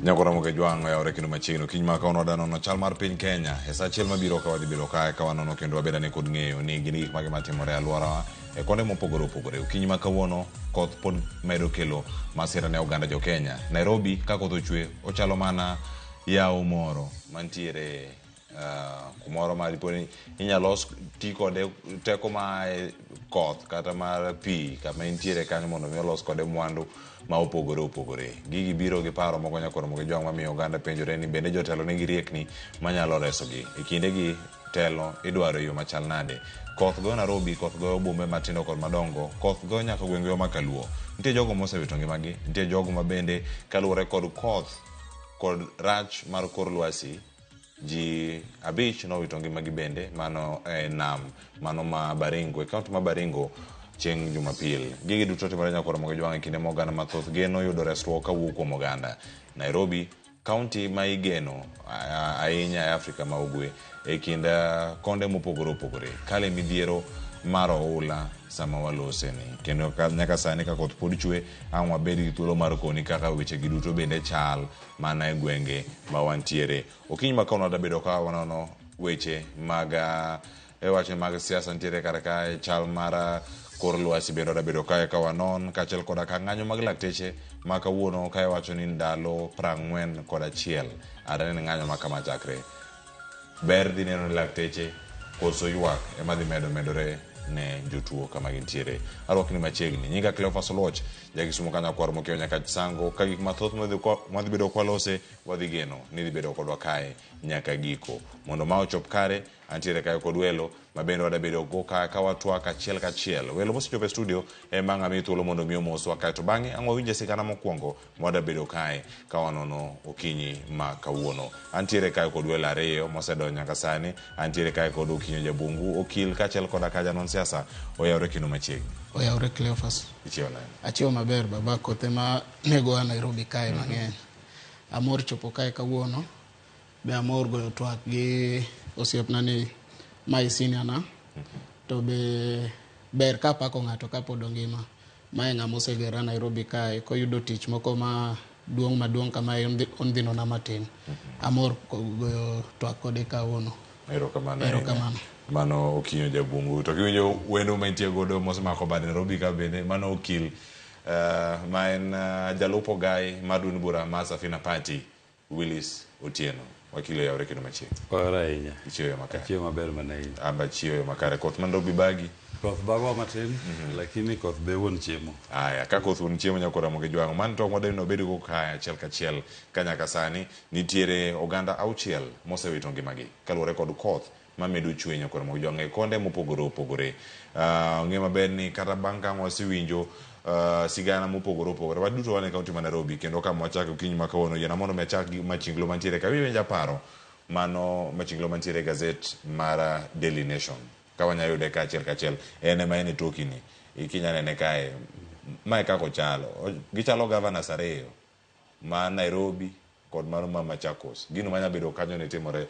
Nyakoromo ke jwang' oyawore kendo machiegni okinyi ma kawuono wadwa nono chal mar piny Kenya e sa achiel mabiro ka wadhi bedo kae ka wanono kendo wabed ane kod ng'eyo ni gin gik mage matimore e alworawa e konde mopogore opogore. Okinyi ma kawuono koth pod medo kelo masira ne oganda jo Kenya. Nairobi ka koth ochwe ochalo mana yawo moro mantiere kumoro ma dipo ni inyalo ti kode teko ma koth kata mar pi kama entiere kanyo mondo mi olos kode mwandu ma opogore opogore. Gigi biro gi paro moko nyakoro mogi jwang' mamiyo oganda penjore ni bende jotelo nigi riekni manyalo resogi. E kindegi telo idwaro e yo machal nade? Koth goyo Nairobi, koth goyo bombe matindo kod madongo, koth goyo nyaka gwenge ma kaluo. Nitie jogo mosewito ngimagi, nitie jogo ma bende kaluwore kod koth kod rach mar kor lwasi Ji abich nowito ngimagi bende mano e nam mano ma Baringo e kaunti ma Baringo chieng' Jumapil. Gigi duto timore nyakwar Ramogi Jwang' e kinde ma oganda mathoth geno yudo resruok kawuok kuom oganda. Nairobi, kaunti ma igeno ahinya e Afrika ma Ugwe e kind konde mopogore opogore kale midhiero mar oula sama waloseni kendo nyaka sani ka koth pod chwe ang' wabed gi thuolo mar koni kaka wechegi duto bende chal mana e gwenge ma wantiere. Okinyi ma kawuono wadabedo ka wanono weche mag e wache mag siasa nitiere kar kae, chal mar kor lwasi bende wadabedo kae ka wanon, kaachiel koda ka ng'anyo mag lakteche ma kawuono ka iwacho ni ndalo 41 are ne ng'anyo ma kama chakre. Ber dhi neno ni lakteche koso ywak ema dhi medo medore ne jotuo kama gintiere. Arwakni machiegni. Nyinga Cleophas Oluoch, Jakisumo ka nyakwar mokiewo nyaka Sango ka gik mathoth mwadhi bedo kwalose wadhi geno ni dhi bedo kodwa kae nyaka giko. Mondo ma ochop kare, antiere kae kod welo ma bende wada bedo go ka ka watwak achiel kachiel. Welo mosechopo e studio ema ang' amiyi thuolo mondo mi omoswa kae to bang'e ang' wawinje sigana mokwongo mwada bedo kae ka wanono okinyi ma kawuono. Antiere kae kod welo ariyo mosedonjo nyaka sani. Antiere kae kod Okinyo Jabungu, okil kaachiel koda ka janon siasa oyawre kendo machiegni. Oyawre Cleophas. Ichiewo nade? Achiewo maber baba, kothe ma negowa Nairobi kae mang'eny. Amor chopo kae kawuono. Be amor goyo twak gi osiepna ni mae senior na. To be ber kapako ng'ato kapod ongima. Mae ng'ama osegera Nairobi kae koyudo tich moko ma duong' maduong' kamae ondhinona matin. Amor goyo twak kode kawuono. Erokamano ahinya. Erokamano. Mano Okinyo Jabungu. To kiwinjo wendo ma intie godo mosemako bade Nairobi ka bende, mano okil ma en jalup ogai mar duond bura mar Safina Party, Willis Otieno. Wakili oyawre kendo machiegni. Oyawre ahinya. Ichiewo yo makare. Achiewo maber mana ahinya. An be achiewo yo makare. Koth ma Nairobi bagi? Koth bagowa matin, lakini koth be wuon chiemo. Aya, ka koth wuon chiemo nyaka Ramogi Jwang'o. Mano to wadwa wabed go kae achiel kachiel ka nyaka sani nitiere oganda auchiel mosewito ngimagi kaluwore kod koth mamedo chwe nyaka Ramogi Jwang'o e konde mopogore opogore. Ong'e maber ni kata bang' ka wasewinjo sigana mopogore opogore, waduto wan e kaunti ma Nairobi kendo kama wachako okinyi ma kawuono yiena mondo mi achak gi machinglo mantiere ka. Iwinjo paro mano machinglo mantiere e gazet mar Daily Nation. Ka wanyalo yude ka achiel kachiel, en ema en e toki ni. Ikinya nene kae, mae kaka ochalo. Gichalo governors ariyo, ma Nairobi kod mano ma Machakos. Gino manya bedo kanyo ni timore.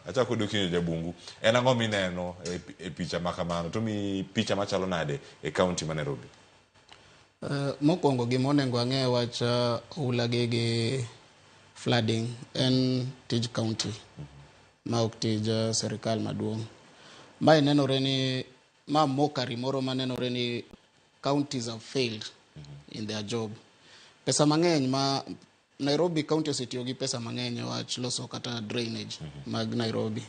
Achako kodi Okinyo Jabungu. En ang'o mineno e picha ma kamano? To mi picha machalo nade e county ma Nairobi? Mokwongo gima onego ang'e wach oula gi gi flooding en tij county. Ma ok tij sirikal maduong'. Mae nenore ni ma mockery moro ma nenore ni counties have failed in their job. Pesa mang'eny ma Nairobi county osetiyo gi pesa mang'eny e wach loso kata drainage mag Nairobi.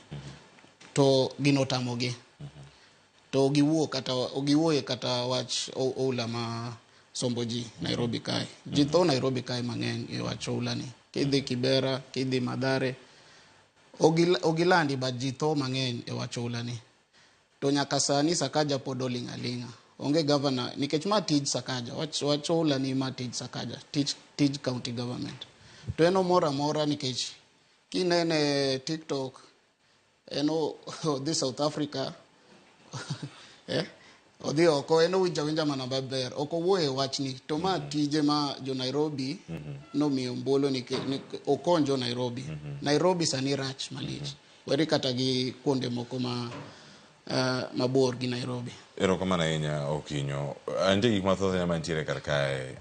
To gino otamogi. To giwuo kata giwuoye kata wach oula ma sombo ji Nairobi kae. Ji tho Nairobi kae mang'eny e wach oula ni. Kidhi Kibera, kidhi Mathare, ogilandi but ji tho mang'eny e wach oula ni. To nyaka sani Sakaja pod oling' aling'a. Onge governor, nikech ma tij Sakaja, wach oula ni ma tij Sakaja, tij county government. To en omor amora nikech kinene TikTok, en odhi South Africa, odhi oko, en owinjo awinja mana maber, ok owuoyo e wachni. To ma tije ma jo Nairobi nomiyo ombulu ni okony jo Nairobi. Nairobi sani rach malich. Weri kata gi kuonde moko ma mabor gi Nairobi. Erokamano ahinya Okinyo. Nitie gik mathoth ahinya mantiere kar kae.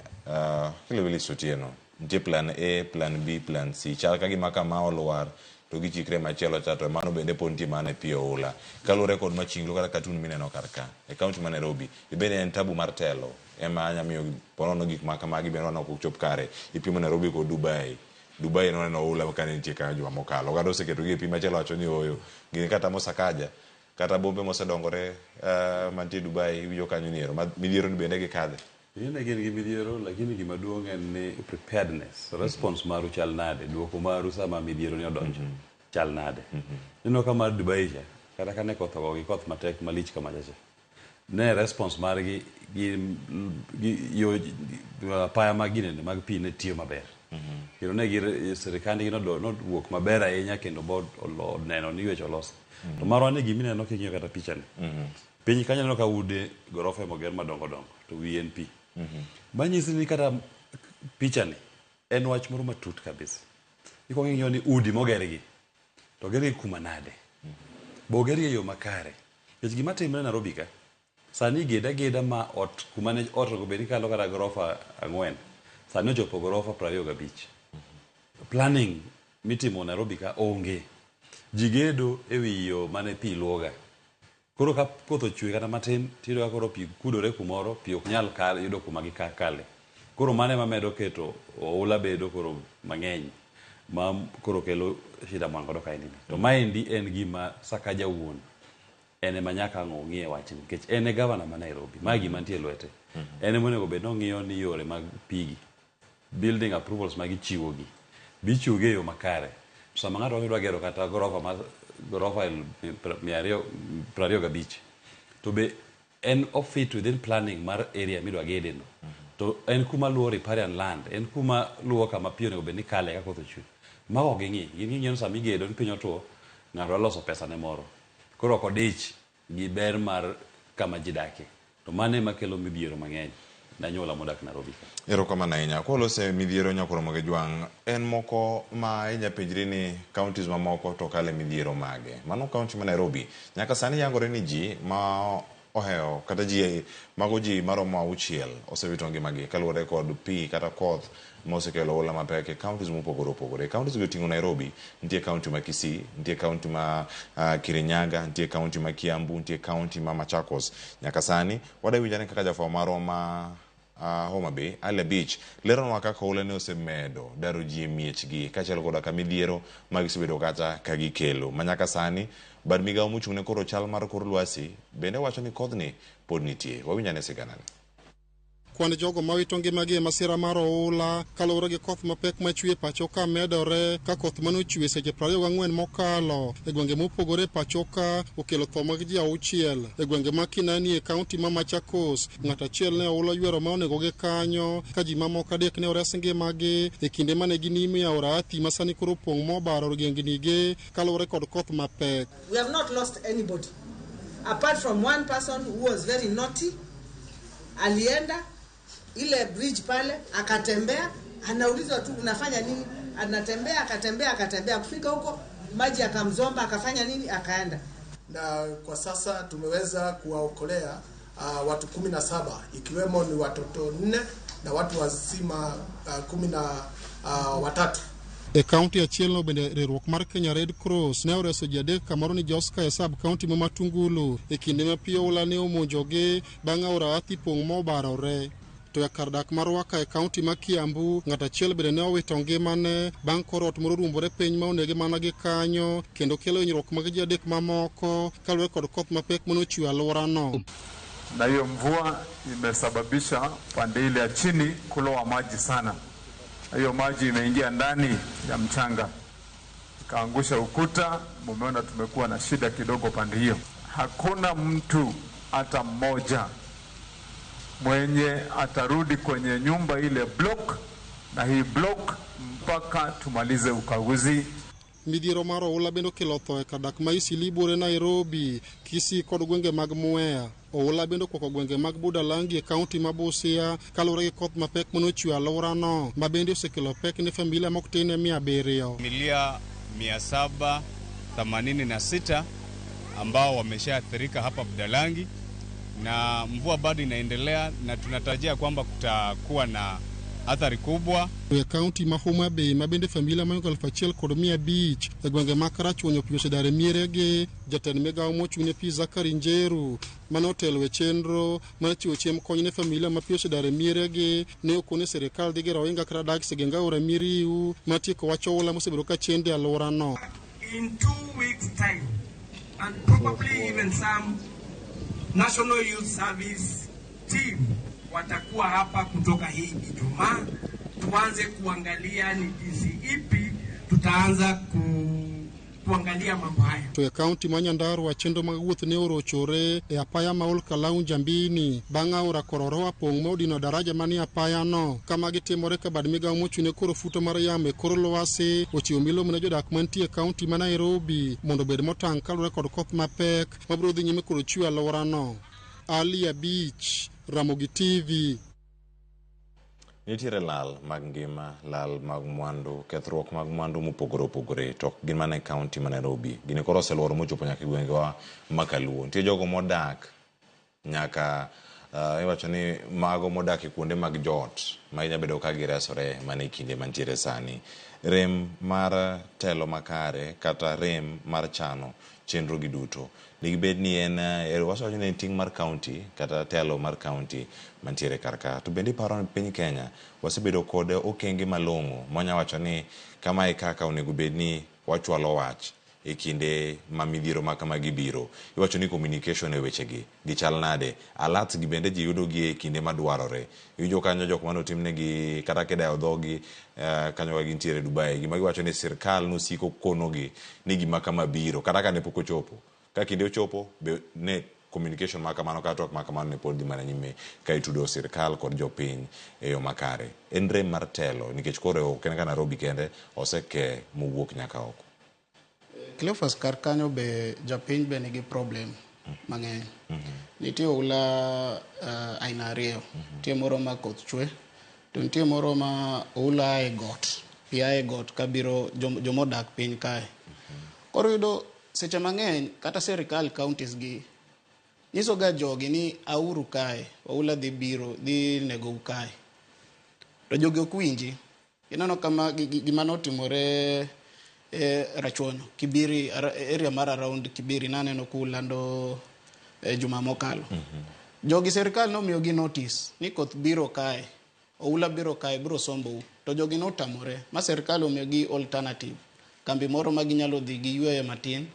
Kile Willis Otieno. Nitie plan A, plan B, plan C. Chal ka gima kama olwar to gichikre machielo cha to mano bende pod nitie mana e pi oula. Kaluwore kod machinglo kata katun mineno kar ka e kaunti ma Nairobi, bende en tabu mar telo ema nya miyo ponono gik ma kamagi bende waneno ok chop kare. Ipimo Nairobi kod Dubai. Dubai noneno oula kane nitie kanyo juma mokalo. Oganda oseketogi e pi machielo wacho ni ooyo. Gini kata mosakaja kata bombe mosedongore mantie Dubai iwinjo kanyo ni ero midhiero ni bende gikadhe. Ing'e gin gi midhiero lakini gima duong' en ni preparedness, response maru chal nade, duoko maru sama midhiero ni odonjo chal nade. Ineno ka mar Dubai cha, kata kane koth ogogi koth matek malich kamacha cha, ne response margi gi yo apaya mag ginene mag pi ne tiyo maber. Kendo ne gi sirikandgi nowuok maber ahinya kendo bo oneno ni weche olos. To marwa ni gimineno king'iyo kata pichani. Piny kanyo ineno ka ude gorofa moger madongo dongo to wiye en pi. Manyisi ni kata pichani en wach moro matut kabisa. Ikwongo ing'iyo ni udi mogergi to ogergi kuma nade. Be ogergi e yo makare. Nikech gima timre Nairobi ka, sani igedo ageda ma ot kuma ne ot onego bed ni kalo kata gorofa 4, sani ochopo gorofa 25. Planning mitimo Nairobi ka onge. Ji gedo e wi yo mane pi luwoga. Koro ka koth ochwe kata matin, tiyudo ka koro pi kudore kumoro, pi ok nyal kal, yudo kuma gikale. Koro mano ema medo keto oula bedo koro mang'eny ma koro kelo shida mwan godo kaendi ni. To maendi en gima Sakaja wuon en ema nyaka ang' ong'iye wachni nikech en e gavana ma Nairobi. Mae gima nitie e lwete. En ema onego bed ni ong'iyo ni yore mag pi gi, building approvals ma gichiwo gi, be ichiwo gi e yo makare. Sama ng'ato wacho dwa gero kata gorofa mar gorofa 225 to be en ofit within planning mar area midwa gede no. To en kuma luwo riparian land, en kuma luwo kama pi onego bed ni kale ka koth ochwe. Mago ok ging'i. Gin ging'iyo ni sama igedo ni piny otuo, ng'ato dwa loso pesa ne moro. Koro ok odich gi ber mar kama ji dakie. To mano ema kelo midhiero mang'eny ne anyuola modak Nairobi ka. Erokamano ahinya. Kwalose midhiero nyakoro gi jwang', en moko ma inya penjri ni counties mamoko to kale midhiero mage. Mano county ma Nairobi. Nyaka sani yangore ni ji ma ohewo kata ji mago ji maromo 6 osewito ngimagi kaluwore kod pi kata koth mosekelo oula mapek e counties mopogore opogore. Counties go oting'o Nairobi, nitie county ma Kisii, nitie county ma Kirinyaga, nitie county ma Kiambu, nitie county ma Machakos. Nyaka sani wadwa winjo kaka jafwambo marwa ma Homa Bay, Ali Abich, leronwa kaka oula ne osemedo daro ji e miechgi kaachiel koda ka midhiero ma gisebedo kata ka gikelo. Ma nyaka sani bad migawo mochung' ne koro chal mar kor lwasi bende wacho ni kodhni pod nitie. Wawinj ane siganani. Kwan jogo mawito ngimagi e masira mar oula kaluwore gi koth mapek machwe e pacho ka medore ka koth manochwe seche 24 mokalo e gwenge mopogore e pacho ka okelo tho mag ji 6 e gwenge ma Kinani e kaunti ma Machakos. Ng'ato achiel ne oula oywero ma onegogi kanyo ka ji mamoko 3 ne ores ngimagi e kinde mane ginimo e aora Athi ma sani koro opong' mobaro gengnige kaluwore kod koth mapek. We have not lost anybody apart from one person who was very naughty. Alienda ile bridge pale akatembea, anaulizwa tu unafanya nini, anatembea akatembea akatembea, kufika huko maji akamzomba, akafanya nini, akaenda. Na kwa sasa tumeweza kuwaokolea watu 17 ikiwemo ni watoto 4 na watu wazima 13. E kaunti achielno bende riwruok mar Kenya Red Cross ne oreso ji 3 kamoro ni Joska e sub kaunti ma Matungulu e kinde ma pi oula ne omonjogi bang' aora Athi pong' mobarore. To e kar dak mar Waka e kaunti ma Kiambu, ng'ato achiel bende ne owito ngimane bang' kor ot moro ruombore piny ma onege mana gi kanyo kendo kelo hinyruok mag ji 3 mamoko kaluwore kod koth mapek manochwe alworano. Na hiyo mvua imesababisha pande ile ya chini kulowa maji sana. Hiyo maji imeingia ndani ya mchanga ikaangusha ukuta. Mumeona tumekuwa na shida kidogo pande hiyo. Hakuna mtu hata mmoja mwenye atarudi kwenye nyumba ile block na hii block mpaka tumalize ukaguzi. Midhiero mar oula bende okelo tho e kar dak ma Eastleigh buore Nairobi, Kisii kod gwenge mag Mwea. Oula bende okwako gwenge mag Budalangi e kaunti ma Busia kaluwore gi koth mapek manochwe alworano ma bende osekelo pek ne familia mok tin ne 700. Familia 786 ambao wameshaathirika hapa Budalangi, na mvua bado inaendelea na tunatarajia kwamba kutakuwa na athari kubwa. E kaunti ma Homa Bay ma bende familia mohingo 1500 e gwenge ma Karachuonyo pi osedar e mieregi. Jatend migawo mochung' ne pi Zachary Njeru mane otelo e chenro mar chiwo chiemb kony ne familia ma pi osedar e mieregi ne okone sirikal dhi gero ohinga kata dak sigeng aora Miriu mar tieko wach oula mosebedo ka chendo e alworano. In 2 weeks' time, and probably even some National Youth Service team watakuwa hapa kutoka hii Ijumaa, tuanze kuangalia ni jinsi ipi tutaanza kuangalia mambo haya. To e kaunti ma Nyandarua chenro mag wuoth ne orochore e apaya ma Ol Kalou Njambini bang' aora Kororoa pong' ma odino daraja manie apayano. Kama gitimore ka bad migawo mochung' ne koro futo mar yamo e kor lwasi ochiwo milome ne jodak mantie e kaunti ma Nairobi mondo obed motang' kaluwore kod koth mapek mabiro dhi nyime kod chwe e alworano. Ali Abich, Ramogi TV. Nitiere lal mag ngima, lal mag mwandu, kethruok mag mwandu mopogore opogore to ok gin mana e kaunti ma Nairobi. Gini koro oseluoro mochopo nyaka e gwengewa ma Kaluo. Nitie jogo modak nyaka iwacho ni mago modak e kuonde mag jot ma inya bedo ka giresore mana e kinde mantiere sani. Rem mar telo makare kata rem mar chano chenro gi duto digibed ni en wasewacho ni en ting' mar kaunti kata telo mar kaunti mantiere kar ka. To bende iparo ni piny Kenya wasebedo kod okenge malong'o mwanya wacho ni kamae kaka onego bed ni wachwalo wach e kinde ma midhiero ma kamagi biro. Iwacho ni communication e wechegi gichal nade? Alerts gi bende ji yudo gi e kinde madwarore. Iwinjo kanyo jok mane otimnegi kata kidayo dhogi kanyo ka gintiere Dubai. Gima giwacho ni sirkal nosiko konogi ni gima kama biro kata ka ne pok ochopo. Ka kinde ochopo be ne communication ma kamano kata twak ma kamano ne pod dhi mana nyime ka itudo sirkal kod jopiny e yo makare. En rem mar telo nikech koro ok en ka Nairobi kende oseke mowuok nyaka oko. Cleophas kar kanyo be japiny be nigi problem mang'eny. Nitie oula aina ariyo. Nitie moro ma koth chwe to nitie moro ma oula ae got. Pi ae got kabiro jomodak piny kae. Koro iyudo seche mang'eny kata sirikal counties gi nyiso ga jogi ni auru kae oula dhi biro dhi negou kae. To jogi ok winji. Ineno kama gima notimore e Rachuonyo, Kibiri, area mar around Kibiri naneno kulando e juma mokalo. Jogi sirikal nomiyogi notice ni koth biro kae, oula biro kae, biro sombou. To jogi notamore ma sirikal omiyogi alternative. Kambi moro ma ginyalo dhi giyueye matin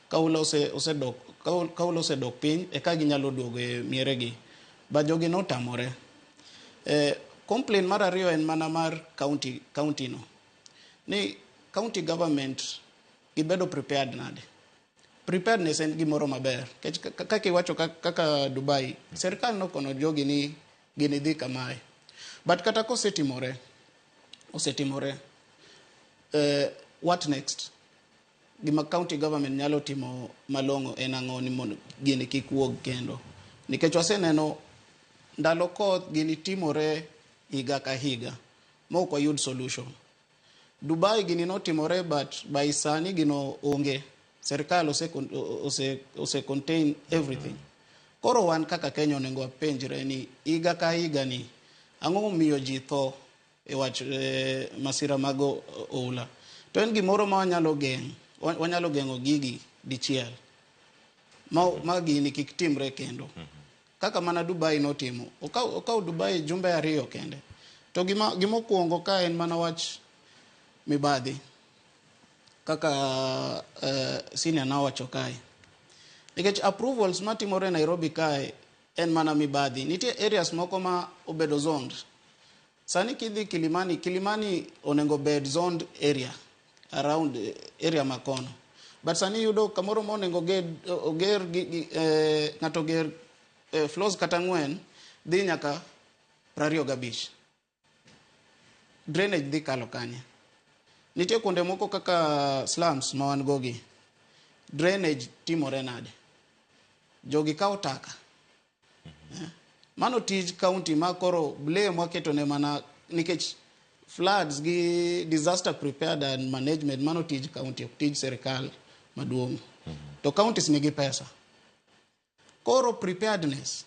ka oula osedok ka oula osedok piny eka ginyalo duogo e mieregi. But jogi notamore. Complaint mar ariyo en mana mar county no. Ni county government gibedo prepared nade? Preparedness en gimoro maber. Nikech kaka iwacho kaka Dubai, sirikal nokono jogi ni gini dhi kamae. But kata kosetimore, osetimore, what next? Gima county government nyalo timo malong'o en ang'o ni mondo gini kik wuog kendo? Nikech waseneno ndalo koth gini timore higa ka higa ma ok wayud solution. Dubai gini notimore but by sani gino onge. Sirikal ose contain everything. Koro wan kaka Kenya onego wapenjre ni higa ka higa ni ang'o momiyo ji tho e wach masira mag oula. To en gimoro ma wanyalo geng'o, wanyalo geng'o gigi dichiel ma gini kik timre kendo. Kaka mana Dubai notimo. Okaw Dubai jumbe 2 kende. To gima gimokwongo ka en mana wach mibadhi. Kaka senior nowacho kae. Nikech approvals matimore Nairobi kae en mana mibadhi. Nitie areas moko ma obedo zoned. Sani kidhi Kilimani, Kilimani onego bed zoned area around area makono. But sani iyudo kamoro ma onego oger ng'ato oger floors kata 4 dhi nyaka 25. Drainage dhi kalo kanye? Nitie kuonde moko kaka slums ma wan go gi. Drainage timore nade? Jogi kawo taka. Mano tij county ma koro blame waketo ne mana nikech floods gi disaster prepared and management mano tij county ok tij sirikal maduong'. To counties nigi pesa. Koro preparedness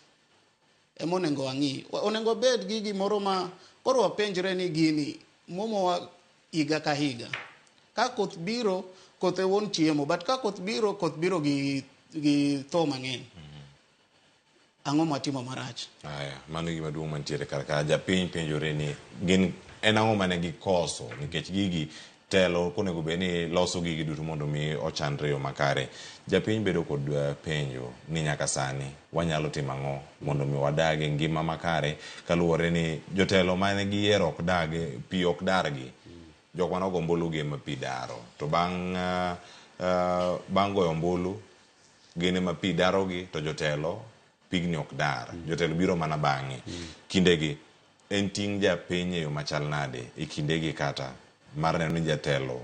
ema onego wang'i. Onego bed gi gimoro ma Koro wapenjre ni gini muomowa higa ka higa. Ka koth biro, koth e wuon chiemo, but ka koth biro, koth biro gi, gi tho mang'eny. Ang'o mwatimo marach? Aya, mano e gima duong' mantiere kar ka. Japiny penjore ni gin en ang'o mane gikoso nikech gigi telo konego bed ni loso gigi duto mondo mi ochanre e yo makare. Japiny bedo kod penjo ni nyaka sani wanyalo timo ang'o mondo mi wadag e ngima makare kaluwore ni jotelo mane giyiero ok dag pi ok dargi. Jok mane ogo ombulu gi ema pi daro. To bang' bang' goyo ombulu gin ema pi darogi to jotelo pigni ok dar. Jotelo biro mana bang'e. Kindegi en ting' japiny e yo machal nade e kindegi kata mar neno ni jatelo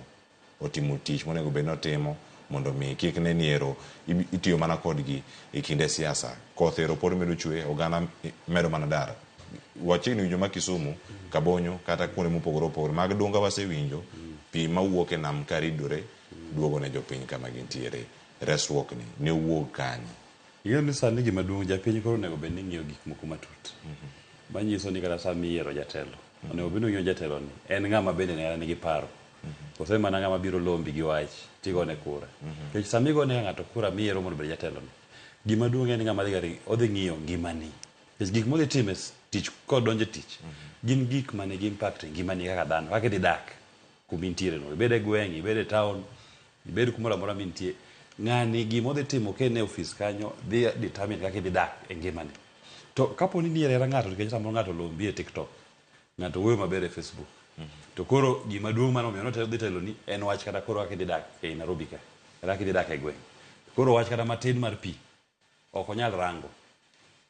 otimo tich monego bed ni otimo mondo mi kik ne ni ero itiyo mana kodgi e kinde siasa. Koth ero pod medo chwe, oganda medo mana dar. Wachiegni winjo ma Kisumu, Kabonyo kata kuonde mopogore opogore mag Dunga wasewinjo pi mawuok e nam karidore duogo ne jopiny kama gintiere. Resruok ni ne owuog kanye? Ing'eyo ni sani gima duong' japiny koro onego bed ni ng'iyo gik moko matut. Manyiso ni kata sama iyiero jatelo, onego bed ni ong'iyo jatelo ni en ng'ama bende ne nigi paro. Koso en mana ng'ama biro lombi gi wach tigone kura. Nikech sama igone ng'ato kura miyiero mondo obed jatelo ni, gima duong' en ng'ama dhi odhi ng'iyo ngimani. Nikech gik modhi timo e tich kodonjo e tich, gin gik ma nigi impact e ngimani kaka dhano, kaka idhi dak kuma intiere no. Ibed e gweng', ibed e town, ibed kumoro amora mintie. Ng'ani gima odhi timo ka en e ofis kanyo dhi determine kaka idhi dak e ngimani. To kapo ni niyiero ayiera ng'ato nikech samoro ng'ato olombi e TikTok, ng'ato wuoyo maber e Facebook, to koro gima duong' mane omiyo nodhi teloni en wach kata koro kaka idhi dak ei Nairobi ka, kata kaka idhi dak e gweng'. Koro wach kata matin mar pi ok onyal rango.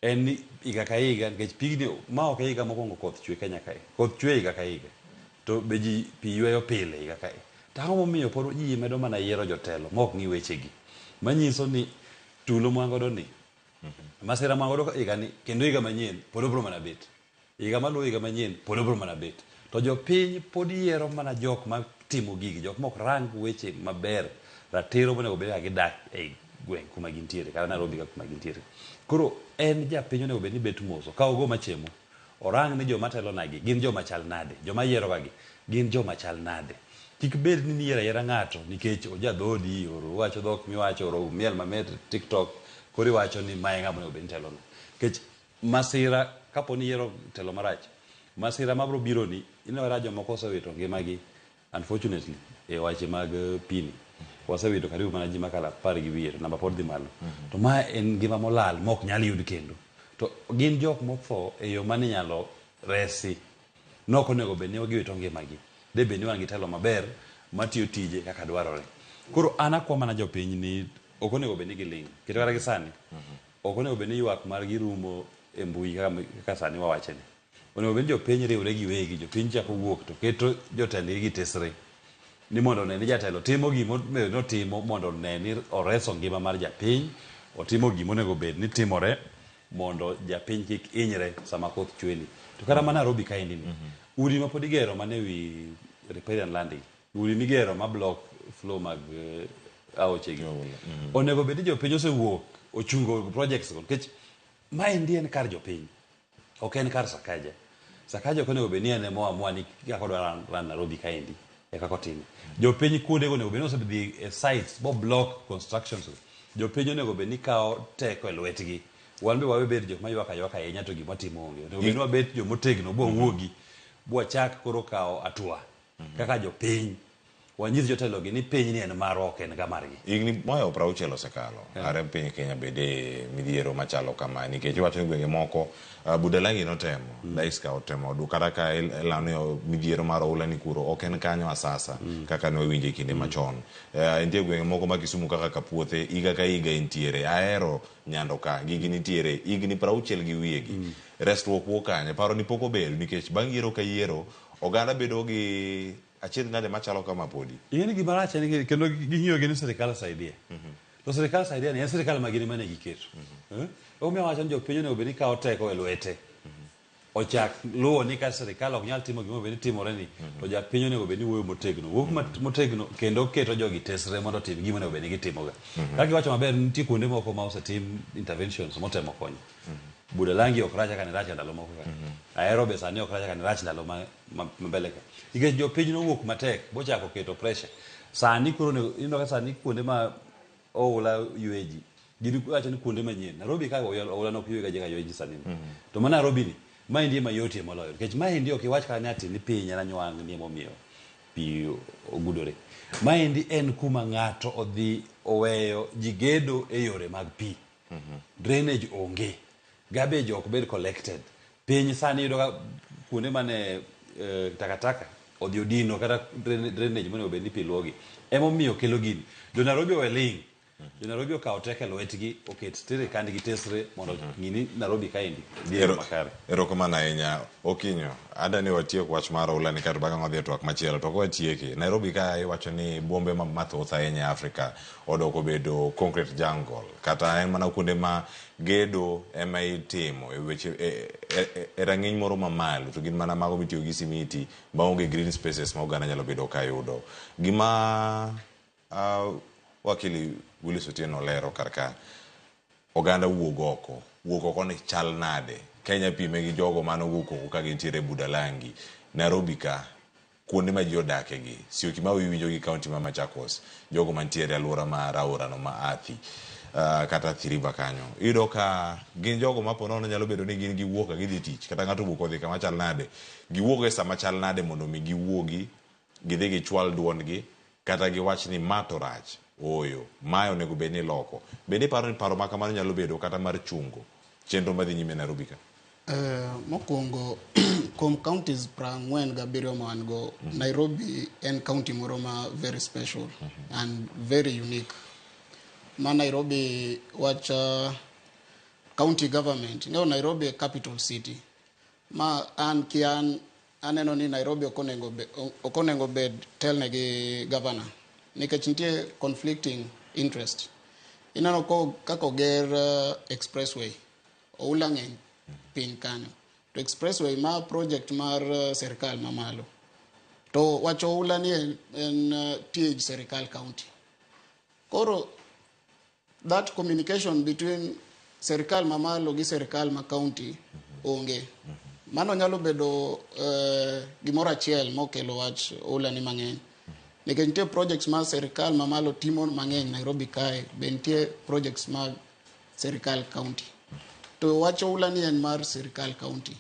En ni higa ka higa nikech pigni ma ok e higa mokwongo koth chwe Kenya kae. Koth chwe higa ka higa. To be ji pi yweyo pile higa ka higa. To ang'o momiyo pod ji medo mana yiero jotelo ma ok ng'i wechegi? Manyiso ni tulo ma wan godo ni, masira ma wan godo higa ni kendo higa manyien pod obiro mana bet. Higa maluwo higa manyien pod obiro mana bet. To jopiny pod yiero mana jok ma timo gigi, jok mok rang weche maber, ratiro monego bed kaka gidak ei gweng' kuma gintiere, kata Nairobi ka kuma gintiere. Koro en japiny onego bed ni bet mos, okaw go machemo, orang ni joma telonagi gin joma chal nade, joma yieroga gi gin joma chal nade. Kik bed ni niyiero ayiera ng'ato nikech oja dhodi, or owacho dhok miwacho, or omiel mamit TikTok, koro iwacho ni mae ng'ama onego bed ni telona. Nikech Masira, kapo ni iyiero telo marach, masira mabro bironi, ineno kata jomoko osewito ngimagi unfortunately e wache mag pi ni. Wasewito karibu mana ji makalo apar gi wiye to namba pod dhi malo. To ma en ngima molal ma ok nyal yud kendo. To gin jok motho e yo mane inyalo resi. Ne ok onego bed ni giwito ngimagi. De bed ni wan gi telo maber matiyo tije kaka dwarore. Koro an akwa mana jopiny ni ok onego bed ni giling'. Kendo kata gi sani, Ok onego bed ni ywak margi rumo e mbui kaka, kaka sani wawacheni. Onego bed ni jopiny riwre giwegi, jopiny chako wuok to keto jotendgi gi tesre ni mondo one ni jatelo timo gima onego ni otimo mondo one ni oreso ngima mar japiny, otimo gima onego bed ni timore mondo japiny kik hinyre sama koth chweni. To kata mana Nairobi kaendi ni, udi ma pod igero mana e wi riparian land gi, Udi migero ma block flow mag aoche gi. Onego bed ni jopiny osewuok ochungo projects go nikech maendi en kar jopiny. Ok en kar Sakaja. Sakaja ok onego bed ni en ema oamua ni kaka odwa run, run Nairobi kaendi e kaka otime. Jopiny kuondego onego bed ni osedhi e sites bo block constructions go. Jopiny onego bed ni kawo teko e lwetgi. Wan be wawe bet jok ma ywak aywaka ahinya to gima watimo onge. Onego bed ni wabet jomotegno bwawuogi bwachak koro kawo hatua. Kaka jopiny, wanyis jotelogi ni pinyni en marwa ok en ga margi. Higni mohewo 60 osekalo are piny Kenya bed e midhiero machalo kamae nikech iwacho ni gwenge moko Budalangi notemo, Daiska otemo kata ka ilando ni midhiero mar oula ni kuro ok en kanyo asasa kaka ne wawinjo e kinde machon. Nitie gwenge moko ma Kisumu kaka Kapuothe higa ka higa entiere. Ahero Nyando ka gigi nitiere higni 60 gi wiye gi. Resruok wuok kanye? Paro ni pok obedo nikech bang' yiero ka yiero Oganda bedo gi achiedh nade machalo kama podi? Ing'e ni gima rach en ni kendo ging'iyo gi ni sirikal saidia. To sirikal saidia ni en sirikal ma gin ema ne giketo. Eh? Omiyo awacho ni jopiny onego bed ni kawo teko e lwete. Ochak luwo ni ka sirikal ok nyal timo gima onego bed ni timore ni, to japiny onego bed ni wuoyo motegno. Wuok motegno kendo keto jogi tesre mondo otim gima onego bed ni gitimoga. Kaka iwacho maber, nitie kuonde moko ma osetim interventions motemo konyo. Budalangi ok rach kaka ne rach e ndalo moko ka. Ahero be sani ok rach kaka ne rach ndalo ma, ma, ma mbele ka. Nikech jopiny nowuok matek bochako keto pressure. Sani koro onego ineno ka sani kuonde ma oula ywe ji gin wacho ni kuonde manyien. Nairobi ka oula nok ywe ga ji kaka ywe ji sani ni. To ma Nairobi ni maendi ema yotie moloyo nikech maendi ok iwach kata ni ati ni piny en anywang' ni emomiyo pi ogudore. Maendi en kuma ng'ato odhi oweyo ji gedo e yore mag pi. Drainage onge. Garbage ok bed collected. Piny sani iyudo ka kuonde mane takataka odhi odino kata drainage monego bed ni pi luwogi. Emomiyo kelo gini. Jo Nairobi owe ling'. Jo Nairobi okawo teko e lwetgi oket sirikandgi tesre mondo ong'i ni Nairobi kaendi dhi e yo makare. Erokamano ahinya Okinyo. Ada ni watiek wach mar oula ni kaeto bang'e wadhi e twak machielo. To kwatieke, Nairobi ka iwacho ni bombe mathoth ahinya e Afrika odok obedo concrete jungle. Kata en mana kuonde ma gedo ema itimo e weche e rang'iny moro mamalo to gin mana mago mitiyo gi simiti maonge green spaces ma oganda nyalo bedo ka yudo. Gima Wakili Willis Otieno lero kar ka, oganda wuog oko. Wuok oko ni chal nade? Kenya pime gi jogo mane owuok oko ka gintiere Budalangi, Nairobi ka, kuonde ma ji odake gi, Syokimau iwinjo gi kaunti ma Machakos, jogo mantiere aluora mar aora no ma Athi, kata Athi River kanyo. Iyudo ka gin jogo ma po nono nyalo bedo ni gin giwuok ka gidhi tich, kata ng'ato owuok odhi kama chal nade, giwuok e sama chal nade mondo mi giwuogi gidhi gichwal duondgi kata giwach ni ma to rach, ooyo, mae onego bed ni iloko. Bende iparo ni paro ma kamano nyalo bedo kata mar chungo chenro madhi nyime Nairobi ka? Mokwongo kuom counties 47 ma wan go, Nairobi en county moro ma very special and very unique. Ma Nairobi wach county government, ing'eyo Nairobi e capital city. Ma an ki an Aneno ni Nairobi ok onego ok onego bed telne gi governor nikech nitie conflicting interest. Ineno ko kaka oger expressway, oula ng'eny piny kanyo. To expressway ma project mar sirkal mamalo. To wach oula ni en, en tij sirkal county. Koro that communication between serikal mamalo gi serikal ma county onge. Mano nyalo bedo gimoro achiel mokelo wach oula ni mang'eny. Nikech nitie projects ma serikal mamalo timo mang'eny Nairobi kae, be nitie projects mag serikal county. To wach oula ni en mar serikal county.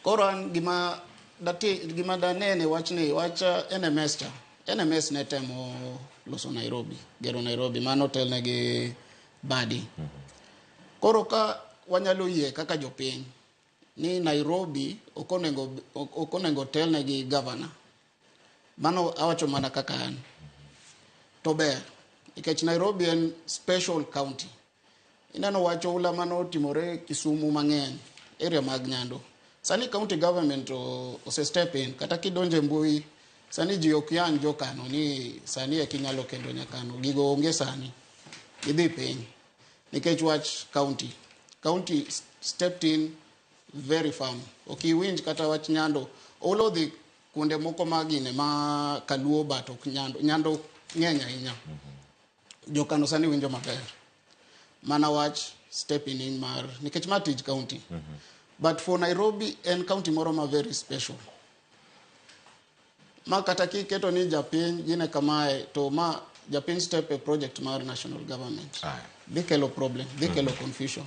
Koro an gima dati, gima danene wachni, wach NMS cha. NMS ne temo loso Nairobi, gero Nairobi, mano telne gi Badi. Koro ka wanyalo yie kaka jopiny ni Nairobi ok onego ok onego telne gi governor. Mano awacho mana kaka an. To ber, nikech Nairobi en special county. Ineno wach oula mane otimore Kisumu mang'eny, area mag Nyando. Sani county government ose step in, kata kidonjo e mbui, sani ji ok yang jokano ni sani eki inyalo kendo nyakano. Gigo onge sani. Gidhi piny. Nikech wach county. County stepped in very firm. Ok iwinj kata wach Nyando. Oula odhi kuonde moko ma gine ma Kaluo but ok Nyando. Nyando ng'eny ahinya. Jokano sani winjo maber. Mana wach stepping in mar, nikech ma tij county. But for Nairobi en county moro ma very special. Ma kata kiketo ni japiny gine kamae to ma japiny step e project mar national government. Dhi kelo problem, dhi kelo confusion.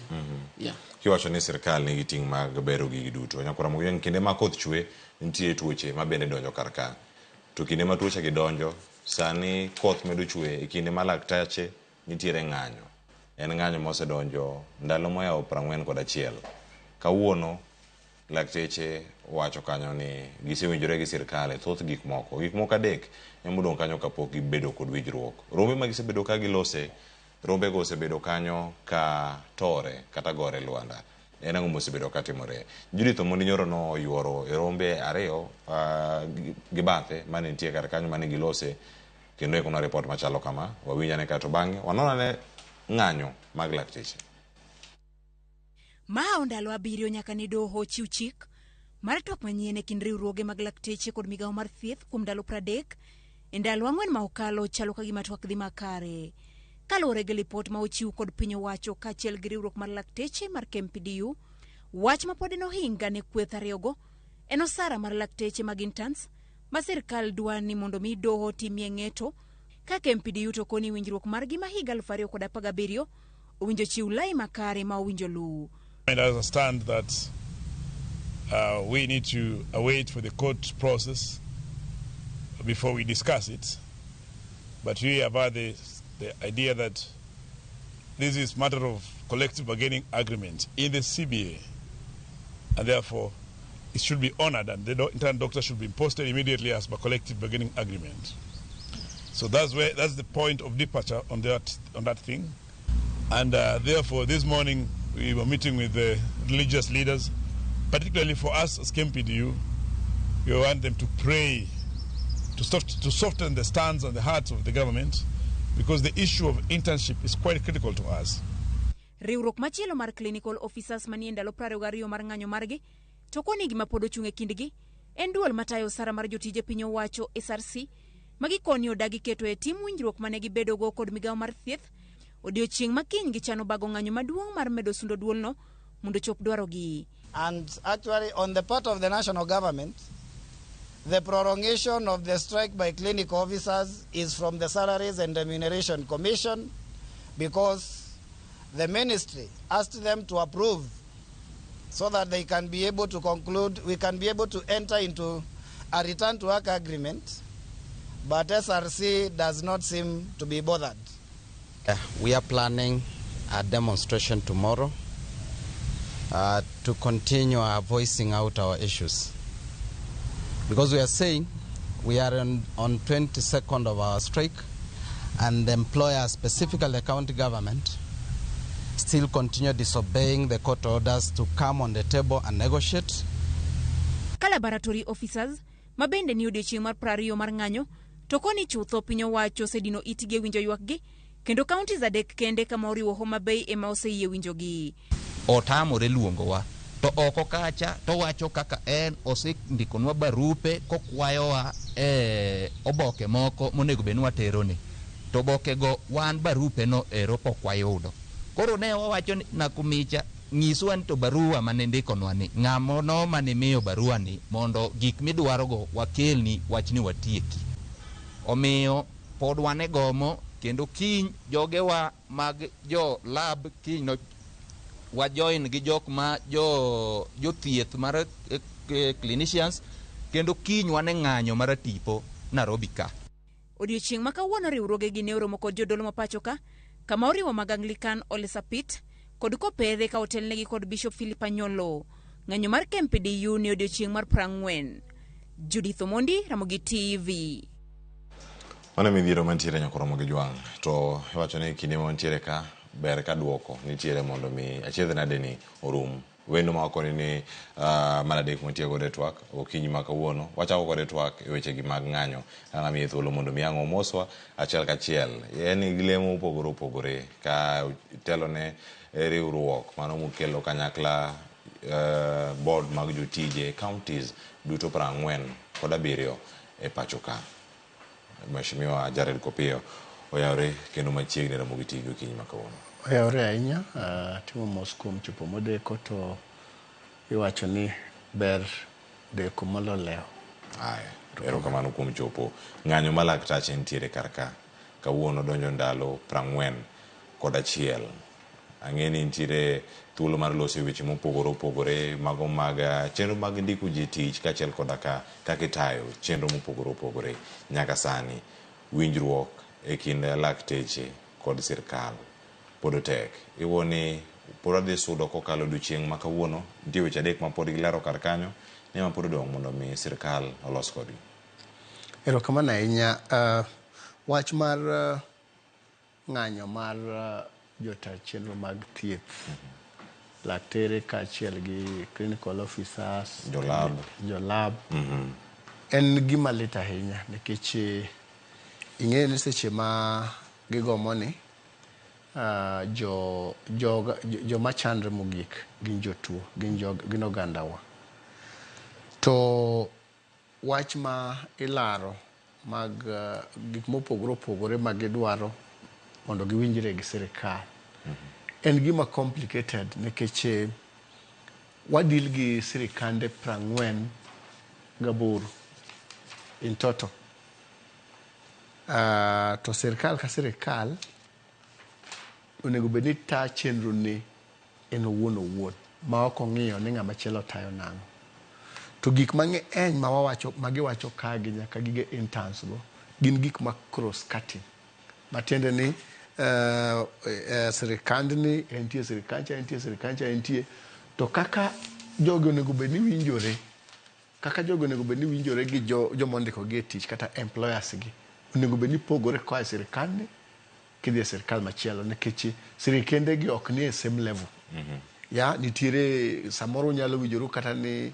Yeah. Kiwacho ni sirkal nigi ting' mag bero gigi duto. Nyakwar Ramogi, kinde ma koth chwe, nitie tuoche ma bende donjo kar ka. To kinde ma tuoche gi donjo, sani koth medo chwe e kinde ma laktache nitiere ng'anyo. En ng'anyo mosedonjo ndalo moyawo 41. Kawuono lakteche wacho kanyo ni gisewinjore gi sirkal e thoth gik moko. Gik moko adek ema odong' kanyo kapok gibedo kod winjruok. Rombe ma gisebedo ka gilose, rombego osebedo kanyo ka tore kata gore lwanda. En ang'o mosebedo ka timore? Judith Omondi nyoro noyuoro e rombe ariyo gi bathe mane nitie kar kanyo mane gilose kendo ikonwa ripot machalo kama. Wawinj ane kaeto bang'e wanon ane ng'anyo mag lakteche. Mahawo ndalo abiriyo nyaka ne doho chiw chik mar twak manyien e kind riwruoge mag lakteche kod migawo mar thieth kuom ndalo 30 e ndalo ang'wen ma okalo chalo ka gima twak dhi makare. Kaluwore gi lipot ma ochiw kod piny owacho kaachiel gi riwruok mar lakteche mar KMPDU, wach ma pod en ohinga ne kweth ariyogo en osara mar lakteche mag interns ma sirkal dwa ni mondo mi doho timie ng'eto ka KMPDU to koni winjruok margi ma higa 2017 owinjo chiw lai makare ma owinjo luw. And I understand that we need to await for the court process before we discuss it. But we have had the idea that this is matter of collective bargaining agreement in the CBA, and therefore it should be honored, and the intern doctor should be posted immediately as per collective bargaining agreement. So that's the point of departure on that thing. And therefore this morning we were meeting with the religious leaders, particularly for us as KMPDU. We want them to pray to soften the stance and the hearts of the government, because the issue of internship is quite critical to us. Riwruok machielo mar clinical officers manie ndalo 22 mar ng'anyo margi to koni gima pod ochung' e kindgi en duol matayo osara mar jotije piny owacho SRC ma gikoni odagi keto e tim winjruok mane gibedogo kod migawo mar thieth odiochieng' ma kiny gichano bago ng'anyo maduong' mar medo sundo duolno mondo chop dwarogi. And actually on the part of the national government, the prolongation of the strike by clinical officers is from the Salaries and Remuneration Commission, because the ministry asked them to approve so that they can be able to conclude, we can be able to enter into a return to work agreement, but SRC does not seem to be bothered. We are planning a demonstration tomorrow to continue our voicing out our issues. Because we are saying we are on 22nd of our strike, and the employer, specifically the county government, still continue disobeying the court orders to come on the table and negotiate. Ka laboratory officers ma bende ni odiochieng' mar 20 mar ng'anyo to koni chutho piny owacho osedino itgi e winjo ywakgi, kendo counties adek kende kama oriwo Homa Bay ema oseyie winjogi. Otamore luongowa to oko kacha to wacho kaka en osendikonwa barupe kokwayowa e oboke moko monego bed ni waterone, to obokego wan barupe no ero pok wayudo. Koro ne wawacho ni Nakumicha nyiswa ni to barua mane ndikonwa ni ng'amo no mane miyo barua ni mondo gik midwarogo wakelni wach ni watieki. Omiyo pod wan e gomo kendo kiny jogewa mag jo lab kiny no wajoin gi jok ma jothieth mar clinicians, kendo kiny wan e ng'anyo mar tipo Nairobi ka. Odiochieng' ma kawuono riwruogegi ne oromo kod jodolo ma pacho ka, kama oriwo mag Anglican Ole Sapit kod Kopere ka otelnegi kod Bishop Philip Anyolo. Ng'anyo mar KMPDU ne odiochieng' mar 40. Judith Omondi, Ramogi TV. Mano midhiero mantiere nyakoromo gi jwang', to iwacho ni kinde mantiere ka ber ka duoko nitiere mondo mi achiedh nade ni orum. Wendo ma wakoni ni mar adek mantie godo e twak okinyi ma kawuono, wachako kode twak e wechegi mag ng'anyo. An amiye thuolo mondo mi ang' omoswa achiel kachiel. En gi lemo mopogore opogore ka telone riwruok mano mokelo kanyakla board mag jotije counties duto 47 e pacho ka. Mheshimiwa Jared Kopiyo oyawre kendo machiegni Ramogi TV okinyi ma kawuono. Oyawre ahinya, timo mos kuom chopo modeko to iwacho ni ber deko molo lewo. Aya, erokamano kuom chopo. Ng'anyo ma laktache nitiere kar ka kawuono donjo ndalo 41. Ang'e ni nitiere thuolo mar loso weche mopogore opogore mago mag chenro mag ndiko ji tich kaachiel koda ka kaka itayo chenro mopogore opogore nyaka sani. Winjruok e kind lakteche kod sirkal pod tek. Iwuo ni pod wadhi sudo kokalo odiochieng' ma kawuono, nitie weche adek ma pod gilero kar kanyo ni ma pod odong' mondo mi sirkal olos kodgi. Erokamano ahinya. Wach mar ng'anyo mar jota chenro mag thieth, laktere kaachiel gi clinical officers, jolab, en gima lit ahinya nikech ing'eyo ni seche ma gigomo ni joma chandre mogik gin jotuo, gin ogandawa. To wach ma ilaro mag gik mopogore opogore ma gidwaro mondo giwinjre gi sirikal. En gima complicated nikech wadil gi sirikande 48 in total. To sirikal ka sirikal onego bed ni ta chenro ne en owuon owuon ma ok ong'iyo ni ng'ama chielo tayo nang'o. To gik mang'eny ma wawacho ma giwacho ka gi nyaka gige interns go gin gik ma cross cutting. Matiende ni sirikandni entie, sirikandcha entie, sirikandcha entie. To kaka jogi onego bed ni winjore, kaka jogi onego bed ni winjore gi joma ondikogi e tich kata employers gi, onego bed ni pogore koa e sirikandni kidhi e sirikal machielo nikech sirikende gi ok nie same level. Ya nitiere samoro unyalo winjoru kata ni